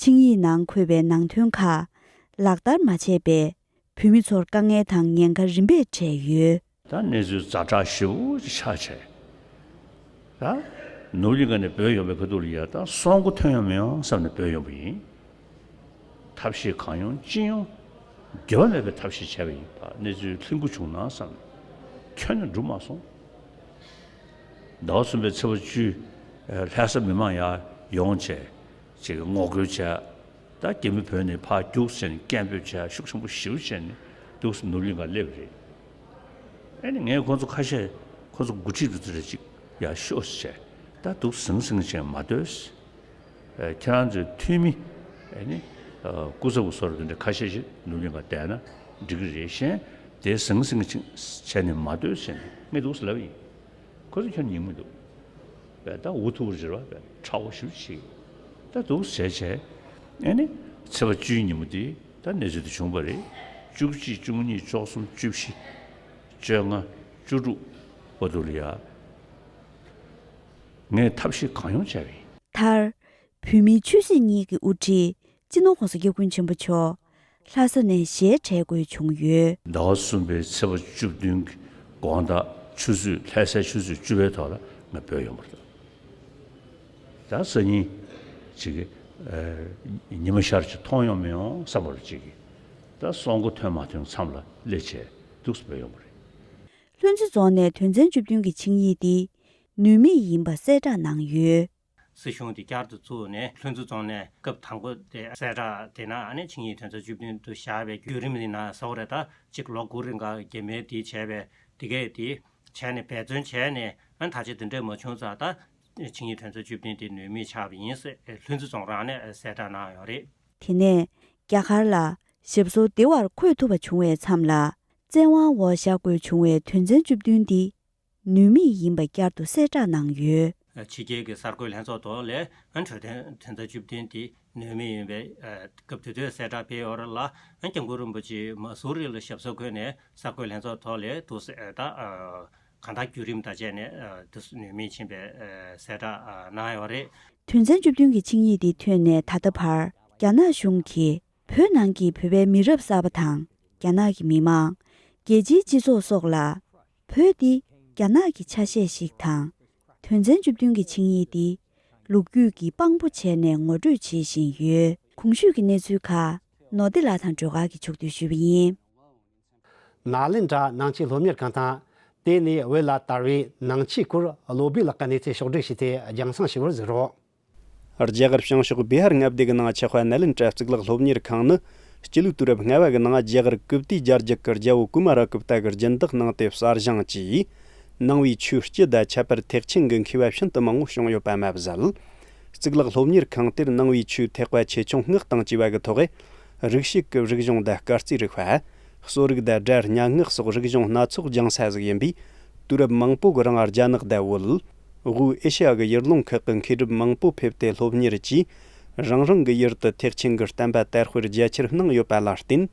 ཆིངས་ཡིག་ནང་འཁོད་པའི་ནང་དོན་ཁག་ལག་བསྟར་མ་བྱས་པས། བོད་མི་ཚོར་དཀའ་ངལ་དང་ཉེན་ཁ་རིམ་པས་འཕྲད་ཡོད། ད་གནས་ཚུལ་ཛ་དྲག་ཞེ་པོ་ཅིག་ཆགས་བྱས། ད་ནོར་གླིང་ཁ་ནས་བྲོས་ཡོང་བའི་ཁ་ཐུག་ལ་ཡ་ད་སྲོག་མགོ་ཐོན་ཡོང་མི་ཡོང་བསམ་ནས་བྲོས་ཡོང་བ་ཡིན། ཐབས་ཤེས་གང་ཡོང་ཅི་ཡོང་འགྱུར་བ་མེད་པའི་ཐབས་ཤེས་བྱས་པ་ཡིན་པ། གནས་ཚུལ་ལྷིང་པོ་བྱུང་ན་བསམ་ནས་ཁྱོན་ནས་འགྲུབ་མ་སོང་། ཟླ་བ་གསུམ་པའི་ཚེས་པ་བཅུ། ལྷ་ས་མི་མང་ཡར་ཡོང་བྱས། ཅིག་ངོ་རྒོལ་བྱས། ད་རྒྱ་མི་བོད་ནས་ཕར་རྒྱུགས་ཟེར་ནས་སྐད་འབོད་བྱས། ཤུགས་ཆེན་པོ་ཞེ་པོ་བྱས་ནས་འདུག་སེ་ནོར་གླིང་ཁ་སླེབས་རེད། ཨ་ནི་ངས་ཁོང་ཚོ་ཁ་ཤས་ཁོང་ཚོ་འགོ་ཁྲིད་དེ་ཚོ་རེ་ཅིག་ཡར་ཤོག་ཟེར་བྱས། ད་འདུག་ཟིང་ཟིང་བྱས་མ་སྡོད་ཟེར། ཁྱེད་རང་ཚོའི་འཐུས་མི་ཨ་ནི་སྐུ་ཚབ་བཟོ་འདྲ་དེ་འདྲ་ཁ་ཤས་ཤིག་ནོར་གླིང་ཁ་བསྡད་ན་འགྲིག་གི་རེད། གཞན་དེ་ཟིང་ཟིང་བྱས་ནས་མ་སྡོད་ཟེར་ནས་ངས་འདུག་སེ་ལབ་ཡིན། ཁོ་ཚོ་ཁྱོན་ཉན་མི་འདུག་པས། ད་འུ་ཐུག་རེ་བ་པས་ཁྲ་བོ་ཞུ་ཞིག་ད་འདུག་ཟེར་བྱས། ཨ་ནི་ཚེས་པ་བཅུའི་ཉིན་མོ་དེ་ད་གནས་ཚུལ་དེ་བྱུང་བ་རེད། བཅུ་གཅིག་བཅུ་གཉིས་བཅུ་གསུམ་བཅུ་བཞི་བཅོ་ལྔ་བཅུ་དྲུག་བར་དུ་ལ་ཡ་ངས་ཐབས་ཤེས་གང་ཡོང་བྱས་པ་ཡིན། མཐར། བོད་མིའི་ཆོས་སྲིད་གཉིས་ཀྱི་དབུ་ཁྲིད་སྤྱི་ནོར་༸གོང་ས་༸སྐྱབས་མགོན་ཆེན་པོ་མཆོག་ལྷ་ས་ནས་ཞལ་བྲལ་དགོས་བྱུང་ཡོད། ཟླ་བ་གསུམ་པའི་ཚེས་པ་བཅུ་བདུན་གྱི་དགོང་དག་ཆུ་ཚོད་ལྷ་སའི་ཆུ་ཚོད་བཅུ་པའི་ཐོག་ལ་ང་བྲོས་ཡོང་བ་རེད། ད་སང་ཉིན་ཅིག་ཉི་མ་ཤར་ཅིག་མཐོང་ཡོང་མི་ཡོང་བསམ་པ་རེ་ཅིག་གིས། ད་སྲོག་མགོ་ཐོན་མ་ཐོན་མཚམས་ལ་སླེབས་བྱས་འདུག་སེ་བྲོས་ཡོང་བ་རེད། ལྷུན་རྩེ་རྫོང་ནས་དོན་ཚན་བཅུ་བདུན་གྱི་ཆིངས་ཡིག་འདི་ནུས་མེད་ཡིན་པ་གསལ་བསྒྲགས་གནང་ཡོད། སྲིད་གཞུང་དེ་བསྐྱར་དུ་བཙུགས་ནས་ལྷུན་རྩེ་རྫོང་ནས་སྐབས་དང་པོ་དེ་གསལ་བསྒྲགས་དེ་ནང་ཨ་ནི་ཆིངས་ཡིག་དོན་ཚན་བཅུ་བདུན་དུ་བཞག་པའི་བརྒྱུད་རིམ་ཡིན་ན་ཟེར་བ་རེད། ད་གཅིག་ལོ་དགུ་རིང་ག་རྒྱ་མིས་དེ་བྱས་པའི་དེ་གས་དེ་བྱས་ནས་འབད་བརྩོན་བྱས་ནས་ཨ་ནི་ད་ཆ་དེ་འདྲས་མ་བྱུང་ཙང་ད་ཆིངས་ཡིག་དོན་ཚན་བཅུ་བདུན་དེ་ནུས་མེད་ཆགས་པ་ཡིན་ཟེར་ལྷུན་རྩེ་རྫོང་རང་ནས་གསལ་བསྒྲགས་གནང་ཡོད་རེད། དེ་ནས་རྒྱ་གར་ལ་ཞབས་སོར་བདེ་བར་འཁོད་ཐུབ་པ་བྱུང་བའི་མཚམས་ལ་བཙན་དབང་འོག་བཞག་དགོས་བྱུང་བའི་དོན་ཚན་བཅུ་བདུན་འདི། ནུས་མེད་ཡིན་པ་བསྐྱར་དུ་གསལ་བསྒྲགས་གནང་ཡོད། ཕྱི་རྒྱལ་གྱི་གསར་འགོད་ལྷན་ཚོགས་ཐོག་ལས་འཕྲོད་བསྟེན་དོན་ཚན་བཅུ་བདུན་དེ་ནུས་མེད་ཡིན་པའི་སྐབས་དེ་དུས་གསལ་བསྒྲགས་སྤེལ་ཡོད་རེད་ལ། སྐྱབས་མགོན་རིན་པོ་ཆེ་མ་སུ་རི་ལ་ཞབས་སོར་འཁོད་ནས་གསར་འགོད་ལྷན་ཚོགས་ཐོག་ལས་དུ་གཟིགས་ད་གང་ལྟར་བརྒྱུད་རིམ་དང་བཅས་ནས་དུ་ནུས་མེད་ཕྱིན་པའི་གསལ་བསྒྲགས་གནང་ཡོད་རེད། དོན་ཚན་བཅུ་བདུན་གྱི་ཆིངས་ཡིག་འདི་ཐོན་ནས་ད་ལྟ་བར་རྒྱ་ནག་གཞུང་གིས་བོད་ནང་གི་བོད་པའི་མི་རབས་གསར་པ་དང་རྒྱ་ནག་གི་མི་མང་། རྒྱལ་སྤྱིའི་སྤྱི་ཚོགས་སོགས་ལ་བོད་འདི་རྒྱ་ནག་གི་ཆ་ཤས་ཤིག་དང་། དོན་ཚན་བཅུ་བདུན་གྱི་ཆིངས་ཡིག་འདི་ལོ་རྒྱུས་ཀྱིས་དཔང་པོ་བྱས་ནས་ངོ་སྤྲོད་བྱེད་བཞིན་ཡོད། གོང་ཞུས་ཀྱི་གནས་ཚུལ་ཁག་ནོར་བདེ་ལགས་དང་སྒྲོལ་དཀར་གྱིས་ཕྱོགས་བསྡུས་ཞུས་པ་ཡིན། ནཱ་ལེནྡྲ་ནང་ཆོས་སློབ་གཉེར་ཁང་དང་། དེ་ནས་བོད་ལ་དར་བའི་ནང་ཆོས་སྐོར་བློ་སྦིས་ལགས་ཀྱིས་གནས་ཚུལ་ཕྱོགས་བསྒྲིགས་བྱས་ཏེ་རྒྱང་སྲིང་ཞུ་བར་གཟིགས་རོགས། རྒྱ་གར་བྱང་ཕྱོགས་བི་ཧར་མངའ་སྡེ་གི་ནང་ཆགས་པ་ནཱ་ལེནྡྲ་གཙུག་ལག་སློབ་གཉེར་ཁང་ནི། སྤྱི་ལོའི་དུས་རབས་ལྔ་བ་གི་ནང་རྒྱ་གར་ཀིརྟི་རྒྱལ་རྒྱུད་ཀྱི་རྒྱལ་པོ་ཀུ་མ་ར་གུབ་ཏ་གིས་སྦྱིན་བདག་གནང་སྟེ་གསར་བཞེངས་ཀྱིས། ནང་པའི་ཆོས་སྤྱི་དང་ཁྱད་པར་ཐེག་ཆེན་གྱི་མཁས་པ་ཤིན་ཏུ་མང་པོ་བྱུང་ཡོད་པ་མ་ཟད། གཙུག་ལག་སློབ་གཉེར་ཁང་དེར་ནང་པའི་ཆོས་ཐེག་པ་ཆེ་ཆུང་སྔགས་དང་བཅས་པ་གི་ཐོག་རིག་བྱེད་ཀྱི་རིག་གཞུང་དང་སྐར་རྩིས་རིག་པ། གསོ་རིག་དང་སྒྲ་སྙན་ངག་སོགས་རིག་གཞུང་སྣ་ཚོགས་སྦྱང་ས་ཟིག་ཡིན་པས། དུས་རབས་མང་པོ་གི་རིང་རྒྱ་ནག་དང་བོད། དབུས་ཨེ་ཤ་ཡ་གི་ཡུལ་ལུང་ཁག་གི་མཁས་གྲུབ་མང་པོ་ཕེབས་ཏེ་སློབ་གཉེར་གྱིས། རང་རང་གི་ཡུལ་དུ་ཐེག་ཆེན་གྱི་བསྟན་པ་དར་སྤེལ་རྒྱ་ཆེར་གནང་ཡོད་པ་ལ་བརྟེན།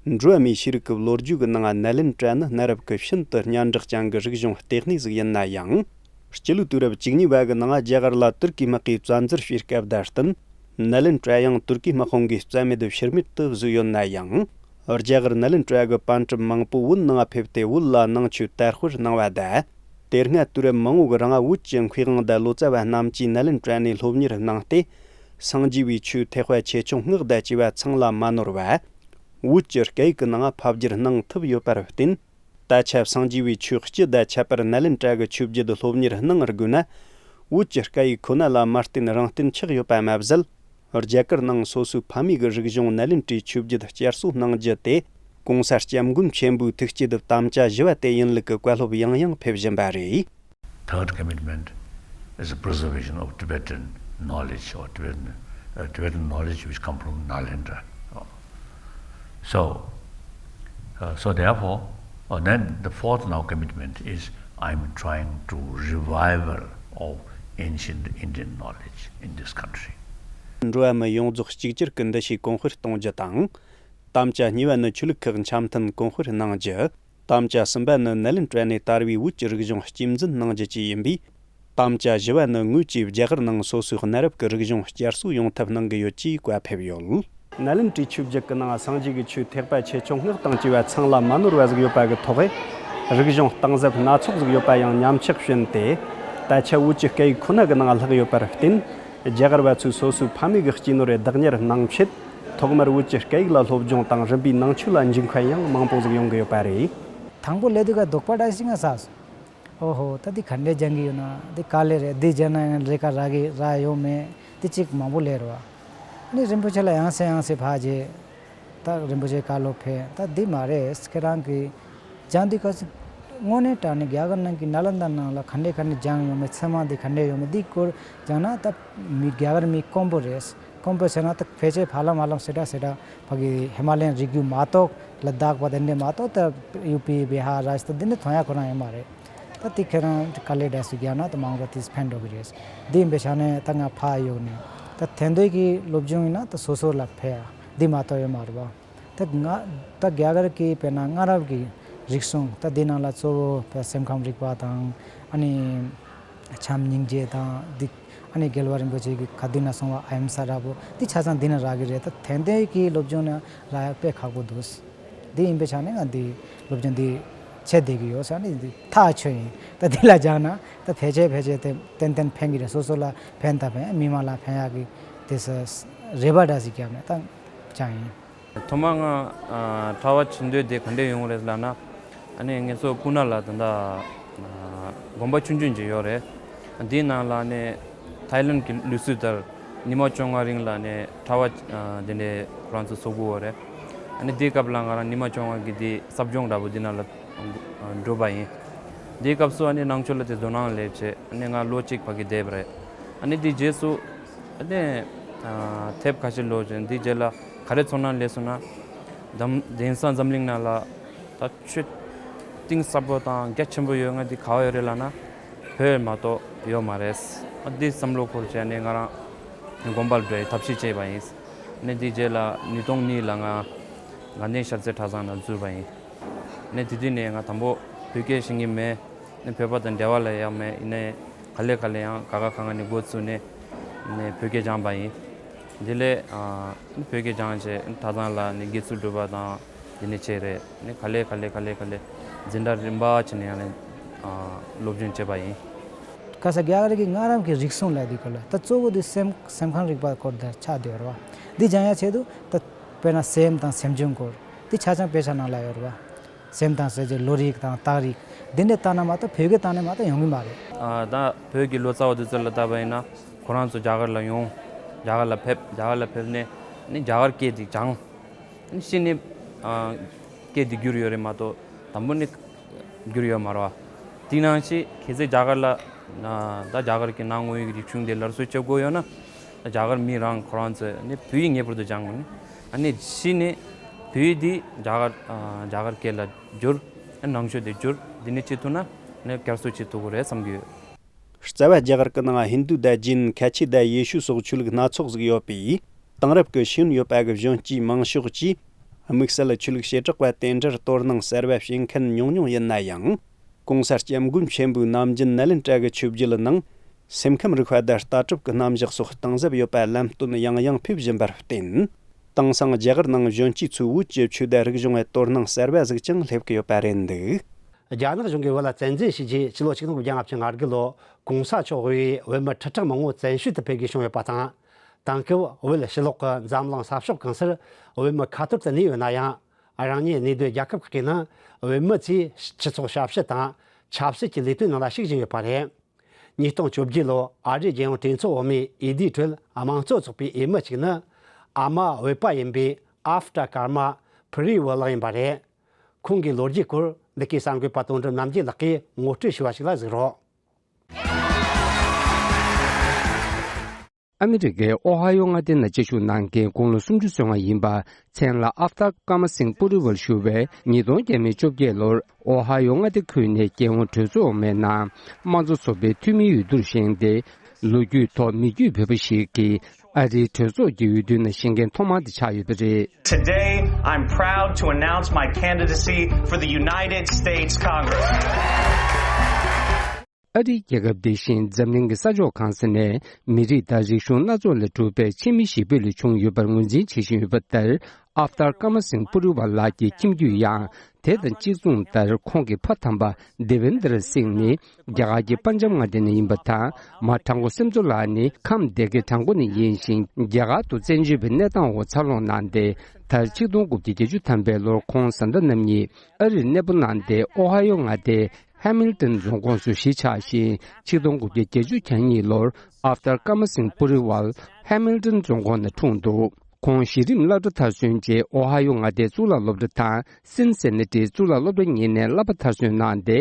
འགྲོ་བ་མིའི་ཤེས་རིག་གི་ལོ་རྒྱུས་ཀྱི་ནང་ནཱ་ལེནྡྲ་ནི་གནའ་རབས་ཀྱི་ཤིན་ཏུ་སྙན་གྲགས་ཅན་གྱི་རིག་གཞུང་ལྟེ་གནས་ཟིག་ཡིན་ན་ཡང་། སྤྱི་ལོའི་དུས་རབས་བཅུ་གཉིས་པ་གི་ནང་རྒྱ་གར་ལ་ཏུར་ཀིའི་དམག་གིས་བཙན་འཛུལ་བྱས་སྐབས་དང་བསྟུན། ནཱ་ལེནྡྲ་ཡང་ཏུར་ཀིའི་དམག་དཔུང་གིས་རྩ་མེད་དུ་ཕྱིར་མེད་དུ་བཟོས་ཡོད་ན་ཡང་། རྒྱ་གར་ནཱ་ལེནྡྲ་གི་པཎ་གྲུབ་མང་པོ་བོད་ནང་ཕེབས་ཏེ་བོད་ལ་ནང་ཆོས་དར་སྤེལ་གནང་བ་དང་། དེ་སྔ་དུས་རབས་མང་བོ་གི་རིང་བོད་ཀྱི་མཁས་དབང་དང་ལོ་ཙཱ་བ་རྣམས་ཀྱིས་ནཱ་ལེནྡྲ་ནས་སློབ་གཉེར་གནང་སྟེ། སངས་རྒྱས་པའི་ཆོས་ཐེག་པ་ཆེ་ཆུང་སྔགས་དང་བཅས་པ་ཚང་ལ་མ་ནོར་བར། བོད་ཀྱི་སྐད་ཡིག་གི་ནང་ཕབ་བསྒྱུར་གནང་ཐུབ་ཡོད་པར་བརྟེན། ད་ཆ་སངས་རྒྱས་པའི་ཆོས་སྤྱི་དང་ཁྱད་པར་ནཱ་ལེནྡྲ་གི་ཆོས་བརྒྱུད་སློབ་གཉེར་གནང་དགོས་ན། བོད་ཀྱི་སྐད་ཡིག་ཁོ་ན་ལ་མ་བརྟེན་རང་བརྟེན་ཆགས་ཡོད་པ་མ་ཟད། རྒྱ་གར་ནང་སོ་སོའི་ཕ་མེས་ཀྱི་རིག་གཞུང་ནཱ་ལེནྡྲའི་ཆོས་བརྒྱུད་བསྐྱར་གསོ་གནང་རྒྱུ་དེ། ྋགོང་ས་ྋསྐྱབས་མགོན་ཆེན་པོའི་ཐུགས་བསྐྱེད་དམ་བཅའ་བཞི་པ་དེ་ཡིན་ལུགས་ཀྱི་བཀའ་སློབ་ཡང་ཡང་ཕེབས་བཞིན་པ་རེད། Third commitment is the preservation of Tibetan knowledge or Tibetan, uh, Tibetan knowledge which come from Nalendra. So, uh, so therefore, uh, then the fourth now commitment is I'm trying to revival of ancient Indian knowledge in this country. འགྲོ་བ་མི་ཡོངས་རྫོགས་གཅིག་གྱུར་གྱི་འདུ་ཤེས་གོང་འཕེལ་གཏོང་རྒྱུ་དང་། དམ་བཅའ་གཉིས་པ་ནི་ཆོས་ལུགས་ཁག་འཆམ་མཐུན་གོང་འཕེལ་གནང་རྒྱུ། དམ་བཅའ་གསུམ་པ་ནི་ནཱ་ལེནྡྲ་ནས་དར་བའི་བོད་ཀྱི་རིག་གཞུང་གཅེས་འཛིན་གནང་རྒྱུ་བཅས་ཡིན་པས། དམ་བཅའ་བཞི་བ་ནི་ངོས་ཀྱིས་རྒྱ་གར་ནང་སོ་སོའི་གནའ་རབས་ཀྱི་རིག་གཞུང་བསྐྱར་གསོ་ཡོང་ཐབས་གནང་གི་ཡོད་ཅེས་བཀའ་ཕེབས་ཡོད། ནཱ་ལེནྡྲའི་ཆོས་བརྒྱུད་ཀྱི་ནང་སངས་རྒྱས་ཀྱི་ཆོས་ཐེག་པ་ཆེ་ཆུང་སྔགས་དང་བཅས་པ་ཚང་ལ་མ་ནོར་བ་ཟིག་ཡོད་པ་གི་ཐོག་རིག་གཞུང་གཏིང་ཟབ་སྣ་ཚོགས་ཟིག་ཡོད་པ་ཡང་ཉམས་ཆག་ཕྱིན་ཏེ། ད་ཆ་བོད་ཀྱི་སྐད་ཡིག་ཁོ་ན་གི་ནང་ལྷག་ཡོད་པར་བརྟེན། རྒྱ་གར་བ་ཚོས་སོ་སོའི་ཕ་མེས་ཀྱི་སྐྱེས་ནོར་བདག་གཉེར་གནང་ཆེད། ཐོག་མར་བོད་ཀྱི་སྐད་ཡིག་ལ་སློབ་སྦྱོང་དང་རིམ་པས་ནང་ཆོས་ལ་འཇུག་མཁན་ཡང་མང་པོ་ཟིག་ཡོང་གི་ཡོད་པ་རེད། དང་པོ་སླེབས་དུས་ཀ་དོགས་པ་འདྲ་ཞིག་ང་ཟ་སོང་། ཨོ་ཧོ། ད་འདི་ག་འདྲས་སྦྱང་གི་ཡོད་ན། འདི་ག་ལེ་རེད། འདི་སྦྱང་ན་ཡང་ལས་ཀ་རག་གི་རག་ཡོད་མེད་འདི་གཅིག་མང་པོ་སླེབས་རེད་བ། ཨ་ནི་རིན་པོ་ཆེ་ལ་ཡང་སེ་ཡང་སེ་ཕར་རྗེས། ད་རིན་པོ་ཆེ་བཀའ་སློབ་ཕེབས། ད་འདི་མ་རེད། ཁྱེད་རང་གིས་སྦྱང་དུས་སྐབས་སུ་དངོས་གནས་དྲང་གནས་རྒྱ་གར་ནང་གི་ནཱ་ལནྡཱ་ནང་ལ་ག་འདྲས་ག་འདྲས་སྦྱངས་ཡོད་མེད། ཚད་མ་འདི་ག་འདྲས་ཡོད་མེད། འདི་སྐོར་སྦྱངས་ན་ད་མི་རྒྱ་གར་མི་དཀོན་པོ་རེད། དཀོན་པོ་ཟེར་ན་ད་ཕལ་ཆེར་ཧ་ལམ་ཧ་ལམ་སེ་འདྲ་སེ་འདྲ་ཕ་གི་ཧི་མ་ལ་ཡན་རི་རྒྱུད་མ་གཏོགས། ལ་དྭགས་པ་དེ་འདྲས་མ་གཏོགས། ད་ཡུ་པི་བི་ཧར་རཱཇ་སྟན་འདི་འདྲས་མཐོང་ཡ་ཁོ་རང་ཡོད་མ་རེད། ད་དེ་ཁྱེད་རང་དཀའ་ལས་འདྲ་ཞིག་རྒྱག་ན་ད་མང་པོ་དེ་ཕན་འགྲོ་གི་རེད། འདི་ཡིན་པའི་ཆ་ནས་ད་ང་ཕར་གཡུགས་ནས་ད་དེ་འདྲས་ཀྱི་སློབ་སྦྱོང་ཡིན་ན་ད་སོ་སོ་ལ་ཕན་ཡ་འདི་མ་གཏོགས་ཡོད་མ་རེད་བ། ད་ང་ད་རྒྱ་གར་གྱི་དཔེར་ན་སྔ་རབས་ཀྱི་རིག་གཞུང་ད་འདི་ནང་ལ་གཙོ་བོ་དཔེ་སེམས་ཁམས་རིག་པ་དང་། ཨ་ནི་བྱམས་སྙིང་རྗེ་དང་འདི། ཨ་ནི་རྒྱལ་བ་རིན་པོ་ཆེ་གིས་ག་དུས་ན་གསུངས་པ་ཨ་ཡིམ་ས་འདྲ་པོ་འདི་ཆ་ཚང་འདི་ནས་རག་གི་རེད། ད་དེ་འདྲས་ཀྱི་སློབ་སྦྱོང་ནས་རག་ཡ་དཔེ་ཁག་པོ་འདུག་འདི་ཡིན་པའི་ཆ་ནས་ང་འདི་སློབ་སྦྱོང་འདི་བྱེད་བསྡད་ཀྱི་ཡོད་ས་ནི་འདི་ཐག་ཆོད་ཡིན། ད་འདི་ལ་སྦྱངས་ན་ད་ཕལ་ཆེར་ཕལ་ཆེར་དེ་ཏན་ཏན་ཕན་གྱི་རེད། སོ་སོ་ལ་ཕན་ད་ཕན། མི་མང་ལ་ཕན་ཡག་གི་དེ་ས་རེ་བ་འདྲ་ཞིག་བརྒྱབ་ནས་ད་སྦྱངས་ཡིན། ཐོག་མར་ང་ཨ་གྲྭ་པ་ཆེན་དུས་དེ་ག་འདྲས་ཡོང་རེད་ལབ་ན། ཨ་ནི་ངེད་ཚོ་སྤུ་ན་ལ་ད་ལྟ་ཨ་དགོན་པ་ཆུང་ཆུང་ཅིག་ཡོད་རེད། འདིའི་ནང་ལ་ནི་ཐའི་ལན་གྱི་ལུགས་སྲོལ་ལྟར་ཉི་མ་བཅོ་ལྔ་རིང་ལ་ནི་གྲྭ་པ་ཨ་དེ་འདྲས་ཁོ་རང་ཚོ་ཚོགས་ཀྱི་ཡོད་རེད། ཨ་ནི་དེའི་སྐབས་ལ་ང་རང་ཉི་མ་བཅོ་ལྔ་གི་དེ་ཟབ་སྦྱོང་འདྲ་པོ་དེ་ནང་ལ་འགྲོ་བ་ཡིན། དེའི་སྐབས་སུ་ཨ་ནི་ནང་ཆོས་ལ་དེ་དོ་སྣང་སླེབས་བྱས། ཨ་ནི་ང་ལོ་གཅིག་ཕ་གི་བསྡད་པ་རེད། ཨ་ནི་དེའི་རྗེས་སུ་ཨ་ནི་ཨ་དེབ་ཁ་ཤས་ཀློག་བྱས། དེའི་རྗེས་ལ་ག་རེ་ཚོར་སྣང་སླེབས་སོང་ན། དམ་གདན་ས་འཛམ་གླིང་ནང་ལ་ད་ཆོས་ གཏིང་ཟབ་པོ་དང་རྒྱ་ཆེན་པོ་ཡོད་མཁན་དེ་ག་བ་ཡོད་རེད་ལབ་ན། བོད་མ་གཏོགས་ཡོད་མ་རེད། འདི་བསམ་བློ་འཁོར་བྱས་ནས་ང་རང་དགོན་པར་འགྲོ་ཡི་ཐབས་ཤེས་བྱས་པ་ཡིན། ནས་འདི་རྗེས་ལ་ཉིས་སྟོང་གཉིས་ལ་ང་དགའ་ལྡན་ཤར་རྩེ་གྲྭ་ཚང་ནང་འཛུལ་བ་ཡིན། ནས་དེ་དུས་ནས་ང་དང་པོ་བོད་སྐད་ཤེས་ཀྱི་མེད། ནས་བོད་པ་དང་འབྲེལ་བ་ལ་ཡང་མེད། ཡིན་ནའི་ག་ལེ་ག་ལེ་ཡང་ག་ག་ག་ང་ནས་འགོ་བཙུགས་ནས་ནས་བོད་སྐད་སྦྱངས་པ་ཡིན། དེ་ལས་ཨ་བོད་སྐད་སྦྱངས་བྱས་གྲྭ་ཚང་ལ་ནས་དགེ་ཚུལ་སྒྲུབ་པ་དང་དེ་ནས་བྱས་རེད། ནས་ག་ལེ་ག་ལེ་ག་ལེ་ག་ལེ་འཛིན་གྲྭ་རིམ་པ་བྱས་ནས་ཡང་ནས་ཨ་སློབ་སྦྱོང་བྱས་པ་ཡིན། ཁ་ས་རྒྱ་གར་གྱི་སྔ་རབས་ཀྱི་རིག་གཞུང་ལ་དེ་སྐོར་ལ་ད་གཙོ་བོ་དེ་སེམས་སེམས་ཁམས་རིག་པ་སྐོར་དེ་ཆགས་བསྡད་ཡོད་རེད་བ། འདི་སྦྱང་ཡ་ཆེད་དུ་ད་དཔེར་ན་སེམས་དང་སེམས་བྱུང་སྐོར་དེ་ཆ་ཚང་དཔེ་ཆ་ནང་ལ་ཡོད་རེད་བ། སེམས་དང་ཟེར་རྗེས་ལོ་རིག་དང་རྟགས་རིགས་འདི་འདྲ་བལྟས་ན་མ་གཏོགས་བོད་སྐད་བཏང་ནས་མ་གཏོགས་ཡོང་གི་མ་རེད། ཨ་ད་བོད་ཀྱི་ལོ་ཙཱ་བ་དེ་ཚོ་ལ་བལྟས་པ་ཡིན་ན་ཁོ་རང་ཚོ་རྒྱ་གར་ལ་ཡོང་། རྒྱ་གར་ལ་ཕེབས། རྒྱ་གར་ལ་ཕེབས་ནས་ནི་རྒྱ་གར་སྐད་ཅིག་སྦྱངས། ནི་ཕྱི་ནས་ཨ་སྐད་དེ་བསྒྱུར་ཡོད་རེད་མ་གཏོགས་དང་པོ་ནི་བསྒྱུར་ཡོད་མ་རེད་བ། དེ་ནང་བཞིན་གལ་སྲིད་རྒྱ་གར་ལ་ཨ་ད་རྒྱ་གར་གྱི་ནང་དངོས་ཡོད་ཀྱི་རིག་གཞུང་དེ་སླར་གསོ་བྱེད་དགོས་ཡོད་ན། རྒྱ་གར་མི་རང་ཁོ་རང་ཚོས་ནི་བོད་ཡིག་ངེས་པར་དུ་སྦྱང་དགོས་ནི། ཨ་ནི་གཞི་ནས་བོད་ཡིག་འདི་རྒྱ་གར་ཨ་རྒྱ་གར་སྐད་ལ་བསྒྱུར། ཨ་ནང་ཆོས་དེ་བསྒྱུར། འདི་ནས་བྱེད་ཐུབ་ན་ནི་བསྐྱར་གསོ་བྱེད་ཐུབ་ཀྱི་རེད་བསམ་གྱི་ཡོད། རྩ་བ་རྒྱ་གར་གྱི་ནང་ཧིན་དུ་དང་ཇིན། ཁ་ཆེ་དང་ཡེ་ཤུ་སོགས་ཆོས་ལུགས་སྣ་ཚོགས་ཟིག་ཡོད་པས། དེང་རབས་ཀྱི་ཤེས་ཡོན་ཡོད་པ་གི་གཞོན་སྐྱེས་མང་ཤོས་ཀྱིས་དམིགས་བསལ་ཆོས་ལུགས་བྱེ་བྲག་པ་དེ་འདྲར་དོ་སྣང་གསར་བ་བྱེད་མཁན་ཉུང་ཉུང་ཡིན་ན་ཡང་། ༸གོང་ས་༸སྐྱབས་མགོན་ཆེན་པོའི་ནམ་རྒྱུན་ནད་ལན་གྲལ་གྱི་ཆོས་བརྒྱུད་ནང་། སེམས་ཁམས་རིག་པ་དང་ལྟ་གྲུབ་ཀྱི་རྣམ་གཞག་སོགས་གཏིང་ཟབ་ཡོད་པ་ལམ་སྟོན་ཡང་ཡང་ཕེབས་བཞིན་པར་བརྟེན། དེང་སང་རྒྱ་གར་ནང་གཞོན་སྐྱེས་ཚོའི་བོད་ཀྱི་ཆོས་དང་རིག་གཞུང་ལ་དོ་སྣང་གསར་བ་ཟིག་ཀྱང་སླེབས་ཀྱི་ཡོད་པ་རེད་འདུག། རྒྱ་ནག་གཞུང་གིས་བོད་ལ་བཙན་འཛུལ་བྱས་རྗེས་ཕྱི་ལོ་ཆིག་སྟོང་དགུ་བརྒྱ་ལྔ་བཅུ་ང་དགུ་ལོ་༸གོང་ས་མཆོག་དབུས་བོད་མི་ཁྲི་ཕྲག་མང་བོ་བཙན་བྱོལ་དུ་ཕེབས་དགོས་བྱུང་ཡོད་པ་དང་། དེང་སྐབས་བོད་ཕྱི་ལོགས་ཀྱི་འཛམ་གླིང་ས་ཕྱོགས་གང་སར་བོད་མི་ཁ་ཐོར་དུ་གནས་ཡོད་ན་ཡང་། རང་ཉིད་གནས་སྡོད་རྒྱལ་ཁབ་ཁག་གི་ནང་བོད་མི་ཚོས་སྤྱི་ཚོགས་ཞབས་ཞུ་དང་ཆབ་སྲིད་ཀྱི་ལས་དོན་ནང་ལ་ཞུགས་བཞིན་ཡོད་པ་རེད། ཉིས་སྟོང་བཅོ་བརྒྱད་ལོར་ཨ་རིའི་རྒྱལ་ཡོངས་གྲོས་ཚོགས་འོག་མའི་འོས་བསྡུའི་ཁྲོད་དམངས་གཙོ་ཚོགས་པའི་འོས་མི་གཅིག་ནི། ཨ་མ་བོད་པ་ཡིན་པའི་ཨབ་ཏ་ཀརྨ་པུ་རི་ཝལ་ལགས་ཡིན་པ་རེད། ཁོང་གི་ལོ་རྒྱུས་སྐོར་འདི་གའི་གསར་འགོད་པ་དོན་གྲུབ་རྣམ་རྒྱལ་ལགས་ཀྱིས་ངོ་སྤྲོད་ཞུ་བ་ཞིག་ལ་གཟིགས་རོགས། ཨ་མི་རི་ཀའི་ཨོ་ཧ་ཡོ་མངའ་སྡེ་ནང་བཅའ་བཞུགས་གནང་མཁན་དགུང་ལོ་སུམ་ཅུ་སོན་མཁན་ཡིན་པ། མཚན་ལ་ཨབ་ཏར་ཀ་མ་སིང་པུ་རི་ཝལ་ཞུ་བས། ཉིས་སྟོང་བརྒྱ་མེད་བཅོ་བརྒྱད་ལོར་ཨོ་ཧ་ཡོ་མངའ་སྡེ་ཁུལ་ནས་རྒྱལ་ཡོངས་གྲོས་ཚོགས་འོག་མའི་ནང་དམངས་གཙོ་ཚོགས་པའི་འཐུས་མིའི་འོས་བསྡུར་བཞེངས་ཏེ། ལོ་རྒྱུས་ཐོག་མི་རྒྱུད་བོད་པ་ཞིག་གིས་ཨ་རིའི་གྲོས་ཚོགས་ཀྱི་འོས་བསྡུ་ནང་བཞེངས་མཁན་ཐོག་མ་དེ་ཆགས་ཡོད་པ་རེད། Today, I'm proud to announce my candidacy for the United States Congress. ཨ་རིའི་རྒྱལ་ཁབ་དེ་བཞིན་འཛམ་གླིང་གི་ས་ཕྱོགས་གང་ས་ནས་མི་རིགས་དང་རིག་གཞུང་སྣ་ཚོགས་ལས་གྲུབ་པའི་ཕྱི་མི་ཞེ་པོ་ལས་བྱུང་ཡོད་པར་ངོས་འཛིན་བྱེད་བཞིན་ཡོད་པ་ལྟར། ཨབ་ཏར་ཀ་མ་སིང་པུ་རི་ཝལ་ལགས་ཀྱི་ཁྱིམ་རྒྱུད་ཡང་དེ་དང་གཅིག་མཚུངས་ལྟར། ཁོང་གི་ཕ་དམ་པ་དེ་ཝེན་དྲ་སིང་ནི་རྒྱ་གར་གྱི་པན་ཇབ་མངའ་སྡེ་ནས་ཡིན་པ་དང་། མ་ཁྲ་མགོ་སེམས་མཚོ་ལགས་ནི་ཁམས་སྡེ་དགེ་བྲག་འགོ་ནས་ཡིན་ཞིང་། རྒྱ་གར་དུ་བཙན་བྱོལ་བའི་གནས་སྟངས་འོག་འཚར་ལོངས་གནང་སྟེ། མཐར་ཆིག་སྟོང་དགུ་བརྒྱ་བརྒྱད་ཅུ་ཐམ་པའི་ལོར་ཁོང་བཟའ་ཟླ་རྣམ་གཉིས་ཨ་རིར་གནས་སྤོ་གནང་སྟེ། ཨོ་ཧ་ཡོ་མངའ་སྡེའི་ཧེ་མིལ་ཏོན་རྫོང་ཁོངས་སུ་གཞིས་ཆགས་ཤིང་། ཆིག་སྟོང་དགུ་བརྒྱ་བརྒྱད་ཅུ་གྱ་གཉིས་ལོར་ཨབ་ཏར་ཀ་མ་སིང་པུ་རི་ཝལ་ཧེ་མིལ་ཏོན་རྫོང་ཁོངས་ནས་འཁྲུངས་འདུག། ཁོང་གཞི་རིམ་སློབ་གྲྭ་མཐར་སོན་རྗེས། ཨོ་ཧ་ཡོ་མངའ་སྡེའི་གཙུག་ལག་སློབ་གྲྭ་དང་སིན་སེ་ན་ཏིའི་གཙུག་ལག་སློབ་གྲྭ་གཉིས་ནས་བསླབ་པ་མཐར་སོན་གནང་སྟེ།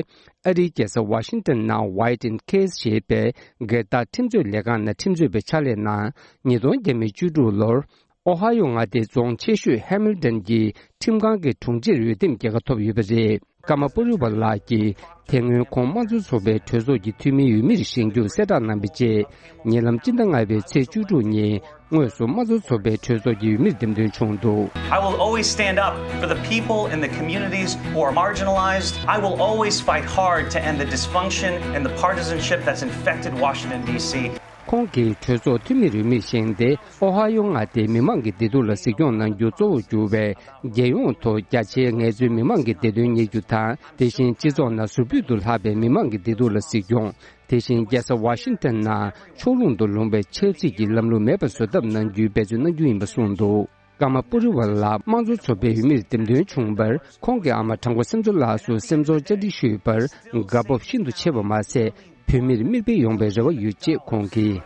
ཨ་རིའི་རྒྱལ་ས་ཝ་ཤིང་ཏོན་ནང་White and Case ཞེས་པའི་སྒེར་བདག་ཁྲིམས་རྩོད་ལས་ཁང་ནང་ཁྲིམས་རྩོད་པའི་ཕྱག་ལས་གནང་། ཉིས་སྟོང་བརྒྱ་མེད་བཅུ་དྲུག་ལོར་ཨོ་ཧ་ཡོ་མངའ་སྡེའི་རྫོང་ཆེ་ཤོས་ཧེ་མིལ་ཏོན་གྱི་ཁྲིམས་ཁང་གི་དྲུང་ཆེར་འོས་འདེམས་རྒྱལ་ཁ་ཐོབ་ཡོད་པ་རེད། ཀརྨ་པུ་རི་ཝལ་ལགས་ཀྱིས་དེ་སྔོན་ཁོང་དམངས་གཙོ་ཚོགས་པའི་གྲོས་ཚོགས་ཀྱི་འཐུས་མིའི་འོས་མིར་བཞེངས་རྒྱུར་གསལ་བསྒྲགས་གནང་བའི་རྗེས། ཉེ་ལམ་སྤྱི་ཟླ་ལྔ་པའི་ཚེས་བཅུ་དྲུག་ཉིན་དངོས་སུ་དམངས་གཙོ་ཚོགས་པའི་གྲོས་ཚོགས་ཀྱི་འོས་མིར་འདེམས་ཐོན་བྱུང་འདུག། I will always stand up for the people in the communities who are marginalized. I will always fight hard to end the dysfunction and the partisanship that's infected Washington, D C. ཁོང་གིས་གྲོས་ཚོགས་འཐུས་མིར་འོས་མིར་བཞེངས་ཏེ། ཨོ་ཧ་ཡོ་མངའ་སྡེའི་མི་མང་གི་བདེ་སྡུག་ལ་གཟིགས་སྐྱོང་གནང་རྒྱུ་གཙོ་བོར་གྱུར་བའི། རྒྱལ་ཡོངས་ཐོག་རྒྱ་ཆེའི་ངལ་རྩོལ་མི་མང་གི་བདེ་དོན་གཉེར་རྒྱུ་དང་། དེ་བཞིན་སྤྱི་ཚོགས་ནང་ཟུར་ཕུད་དུ་ལྷག་པའི་མི་མང་གི་བདེ་སྡུག་ལ་གཟིགས་སྐྱོང་། དེ་བཞིན་རྒྱལ་ས་ཝ་ཤིང་ཏོན་ནང་ཕྱོགས་ལྷུང་དུ་ལྷུང་བའི་ཆབ་སྲིད་ཀྱི་ལམ་ལུགས་མེད་པ་བཟོ་ཐབས་གནང་རྒྱུའི་འབད་བརྩོན་གནང་རྒྱུ་ཡིན་པ་གསུངས་འདུག། ཀརྨ་པུ་རི་ཝལ་ལགས་དམངས་གཙོ་ཚོགས་པའི་འོས་མིར་འདེམས་ཐོན་བྱུང་བར། ཁོང་གི་ཨ་མ་ཁྲ་མགོ་སེམས་མཚོ་ལགས་སུ་སེམས་ཚོར་བཅར་འདྲི་ཞུས་པར། དགའ་སྤོབས་ཤིན་ཏུ་ཆེ་བ་མ་ཟད། བོད་མིར་མིག་དཔེ་ཡོང་བའི་རེ་བ་ཡོད་ཅེས་ཁོང་གིས།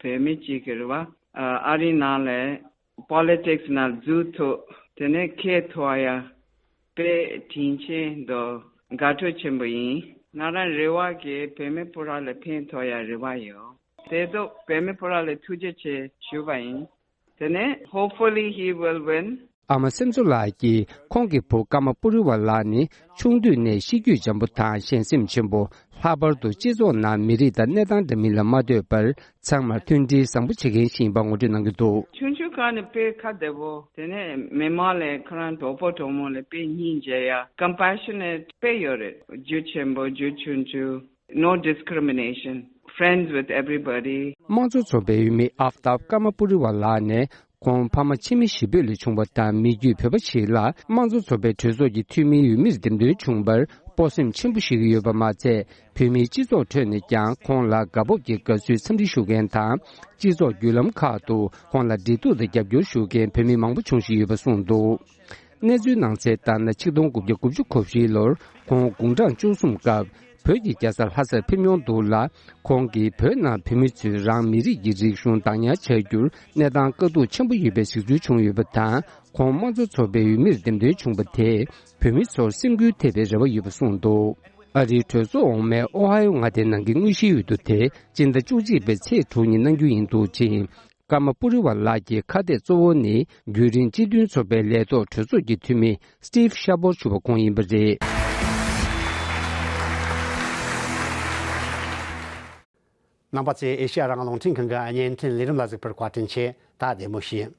བོད་མི་གཅིག་གི་རེ་བ། ཨ་རི་ནང་ལ་པོ་ལི་ཊིག་སི་ནང་འཛུལ་ཐུབ། དེ་ནས་ཁེ་ཐོག་ཡ་དཔེ་དྲིན་ཆེན་དང་དགའ་སྤྲོ་ཆེན་པོ་ཡིན། ང་རང་རེ་བ་གི་བོད་མི་སྤུ་ར་ལ་ཕན་ཐོགས་ཡ་རེ་བ་ཡོད། དེ་ཚོ་བོད་མི་སྤུ་ར་ལ་ཐུགས་རྗེ་ཆེ་ཞུ་བ་ཡིན། དེ་ནས་hopefully he will win. ཨ་མ་སེམས་གཙོ་ལགས་ཀྱིས་ཁོང་གི་བུ་ཀརྨ་པུ་རི་ཝ་ལགས་ནི་ཆུང་དུས་ནས་གཤིས་རྒྱུད་འཇམ་པོ་དང་གཞན་སེམས་ཆེན་པོ། ལྷག་པར་དུ་སྤྱི་ཚོགས་ནང་མི་རིགས་དང་གནས་སྟངས་འདྲ་མིན་ལ་མ་ལྟོས་པར་ཚང་མར་མཐུན་སྒྲིལ་བཟང་པོ་བྱེད་མཁན་ཞིག་ཡིན་པ་ངོ་སྤྲོད་གནང་གི་འདུག། ཆུང་ཆུང་སྒང་ནས་དཔེ་ཁ་བདེ་པོ། དེ་ནས་མི་མང་ལ་ཁོ་རང་གྲོགས་པོ་གྲོགས་མོ་ལ་དཔེ་སྙིང་རྗེ་ཡ། ཀམ་པེ་ཤ་ནེཊ་དཔེ་ཡོད་རེད། རྒྱུ་ཆེན་པོ་རྒྱུ་ཆུང་ཆུང་། No discrimination. Friends with everybody. དམངས་གཙོ་ཚོགས་པའི་འོས་མི་ཨབ་ཏབ་ཀརྨ་པུ་རི་ཝ་ལགས་ནས། ཁོང་ཕ་མ་ཕྱི་མི་གཞིས་སྤོས་ལས་བྱུང་བ་དང་མི་རྒྱུད་བོད་པ་ཞིག་ལ། དམངས་གཙོ་ཚོགས་པའི་གྲོས་ཚོགས་ཀྱི་འཐུས་མིའི་འོས་མིར་འདེམས་ཐོན་བྱུང་བར་སྤོབས་སེམས་ཆེན་པོ་ཞིག་ཡོད་པ་མ་ཚད། བོད་མིའི་སྤྱི་ཚོགས་ཁྲོད་ནས་ཀྱང་ཁོང་ལ་དགའ་སྤོབས་ཀྱི་དགའ་བསུའི་འཚམས་འདྲི་ཞུ་མཁན་དང་། སྤྱི་ཚོགས་བརྒྱུད་ལམ་ཁག་ཏུ་ཁོང་ལ་འབྲེལ་གཏུག་དང་རྒྱབ་སྐྱོར་ཞུ་མཁན་བོད་མི་མང་པོ་བྱུང་བཞིན་ཡོད་པ་གསུངས་འདུག། གནས་ཚུལ་ནང་གསལ་ལྟར་ན། ཆིག་སྟོང་དགུ་བརྒྱ་དགུ་བཅུ་གོ་བཞིའི་ལོར་ཁོང་དགུང་གྲངས་བཅུ་གསུམ་སྐབས་བོད་ཀྱི་རྒྱལ་ས་ལྷ་སར་ཕེབས་མྱོང་འདུག་ལ། ཁོང་གིས་བོད་ནང་བོད་མི་ཚོས་རང་མི་རིགས་ཀྱི་རིག་གཞུང་བདག་ཉར་བྱ་རྒྱུར་གནས་སྟངས་དཀའ་སྡུག་ཆེན་པོ་ཡོད་པའི་གཟིགས་ཚུལ་བྱུང་ཡོད་པ་དང་། ཁོང་དམངས་གཙོ་ཚོགས་པའི་འོས་མིར་འདེམས་ཐོན་བྱུང་བ་དེས་བོད་མི་ཚོར་སེམས་འགུལ་ཐེབས་པའི་རེ་བ་ཡོད་པ་གསུངས་འདུག། ཨ་རིའི་གྲོས་ཚོགས་འོག་མའི་ཨོ་ཧ་ཡོ་མངའ་སྡེའི་ནང་གི་དངོས་གཞིའི་འོས་བསྡུ་དེ་སྤྱི་ཟླ་བཅུ་གཅིག་པའི་ཚེས་དྲུག་ཉིན་གནང་རྒྱུ་ཡིན་འདུག་ཅིང་། ཀརྨ་པུ་རི་ཝ་ལགས་ཀྱི་ཁ་གཏད་གཙོ་བོ་ནི་རྒྱུན་རིང་སྤྱི་མཐུན་ཚོགས་པའི་ལས་ཐོག་གྲོས་ཚོགས་ཀྱི་འཐུས་མི་སི་ཊིབ་ཤ་པོར་ཞུ་བ་ཁོང་ཡིན་པ་རེད། རྣམ་པ་ཚོས་ཨེ་ཤེ་ཡ་རང་དབང་རླུང་འཕྲིན་ཁང་གི་བརྙན་འཕྲིན་ལས་རིམ་ལ་གཟིགས་པར་བཀའ་དྲིན་ཆེ། ད་བདེ་མོ་བྱོས།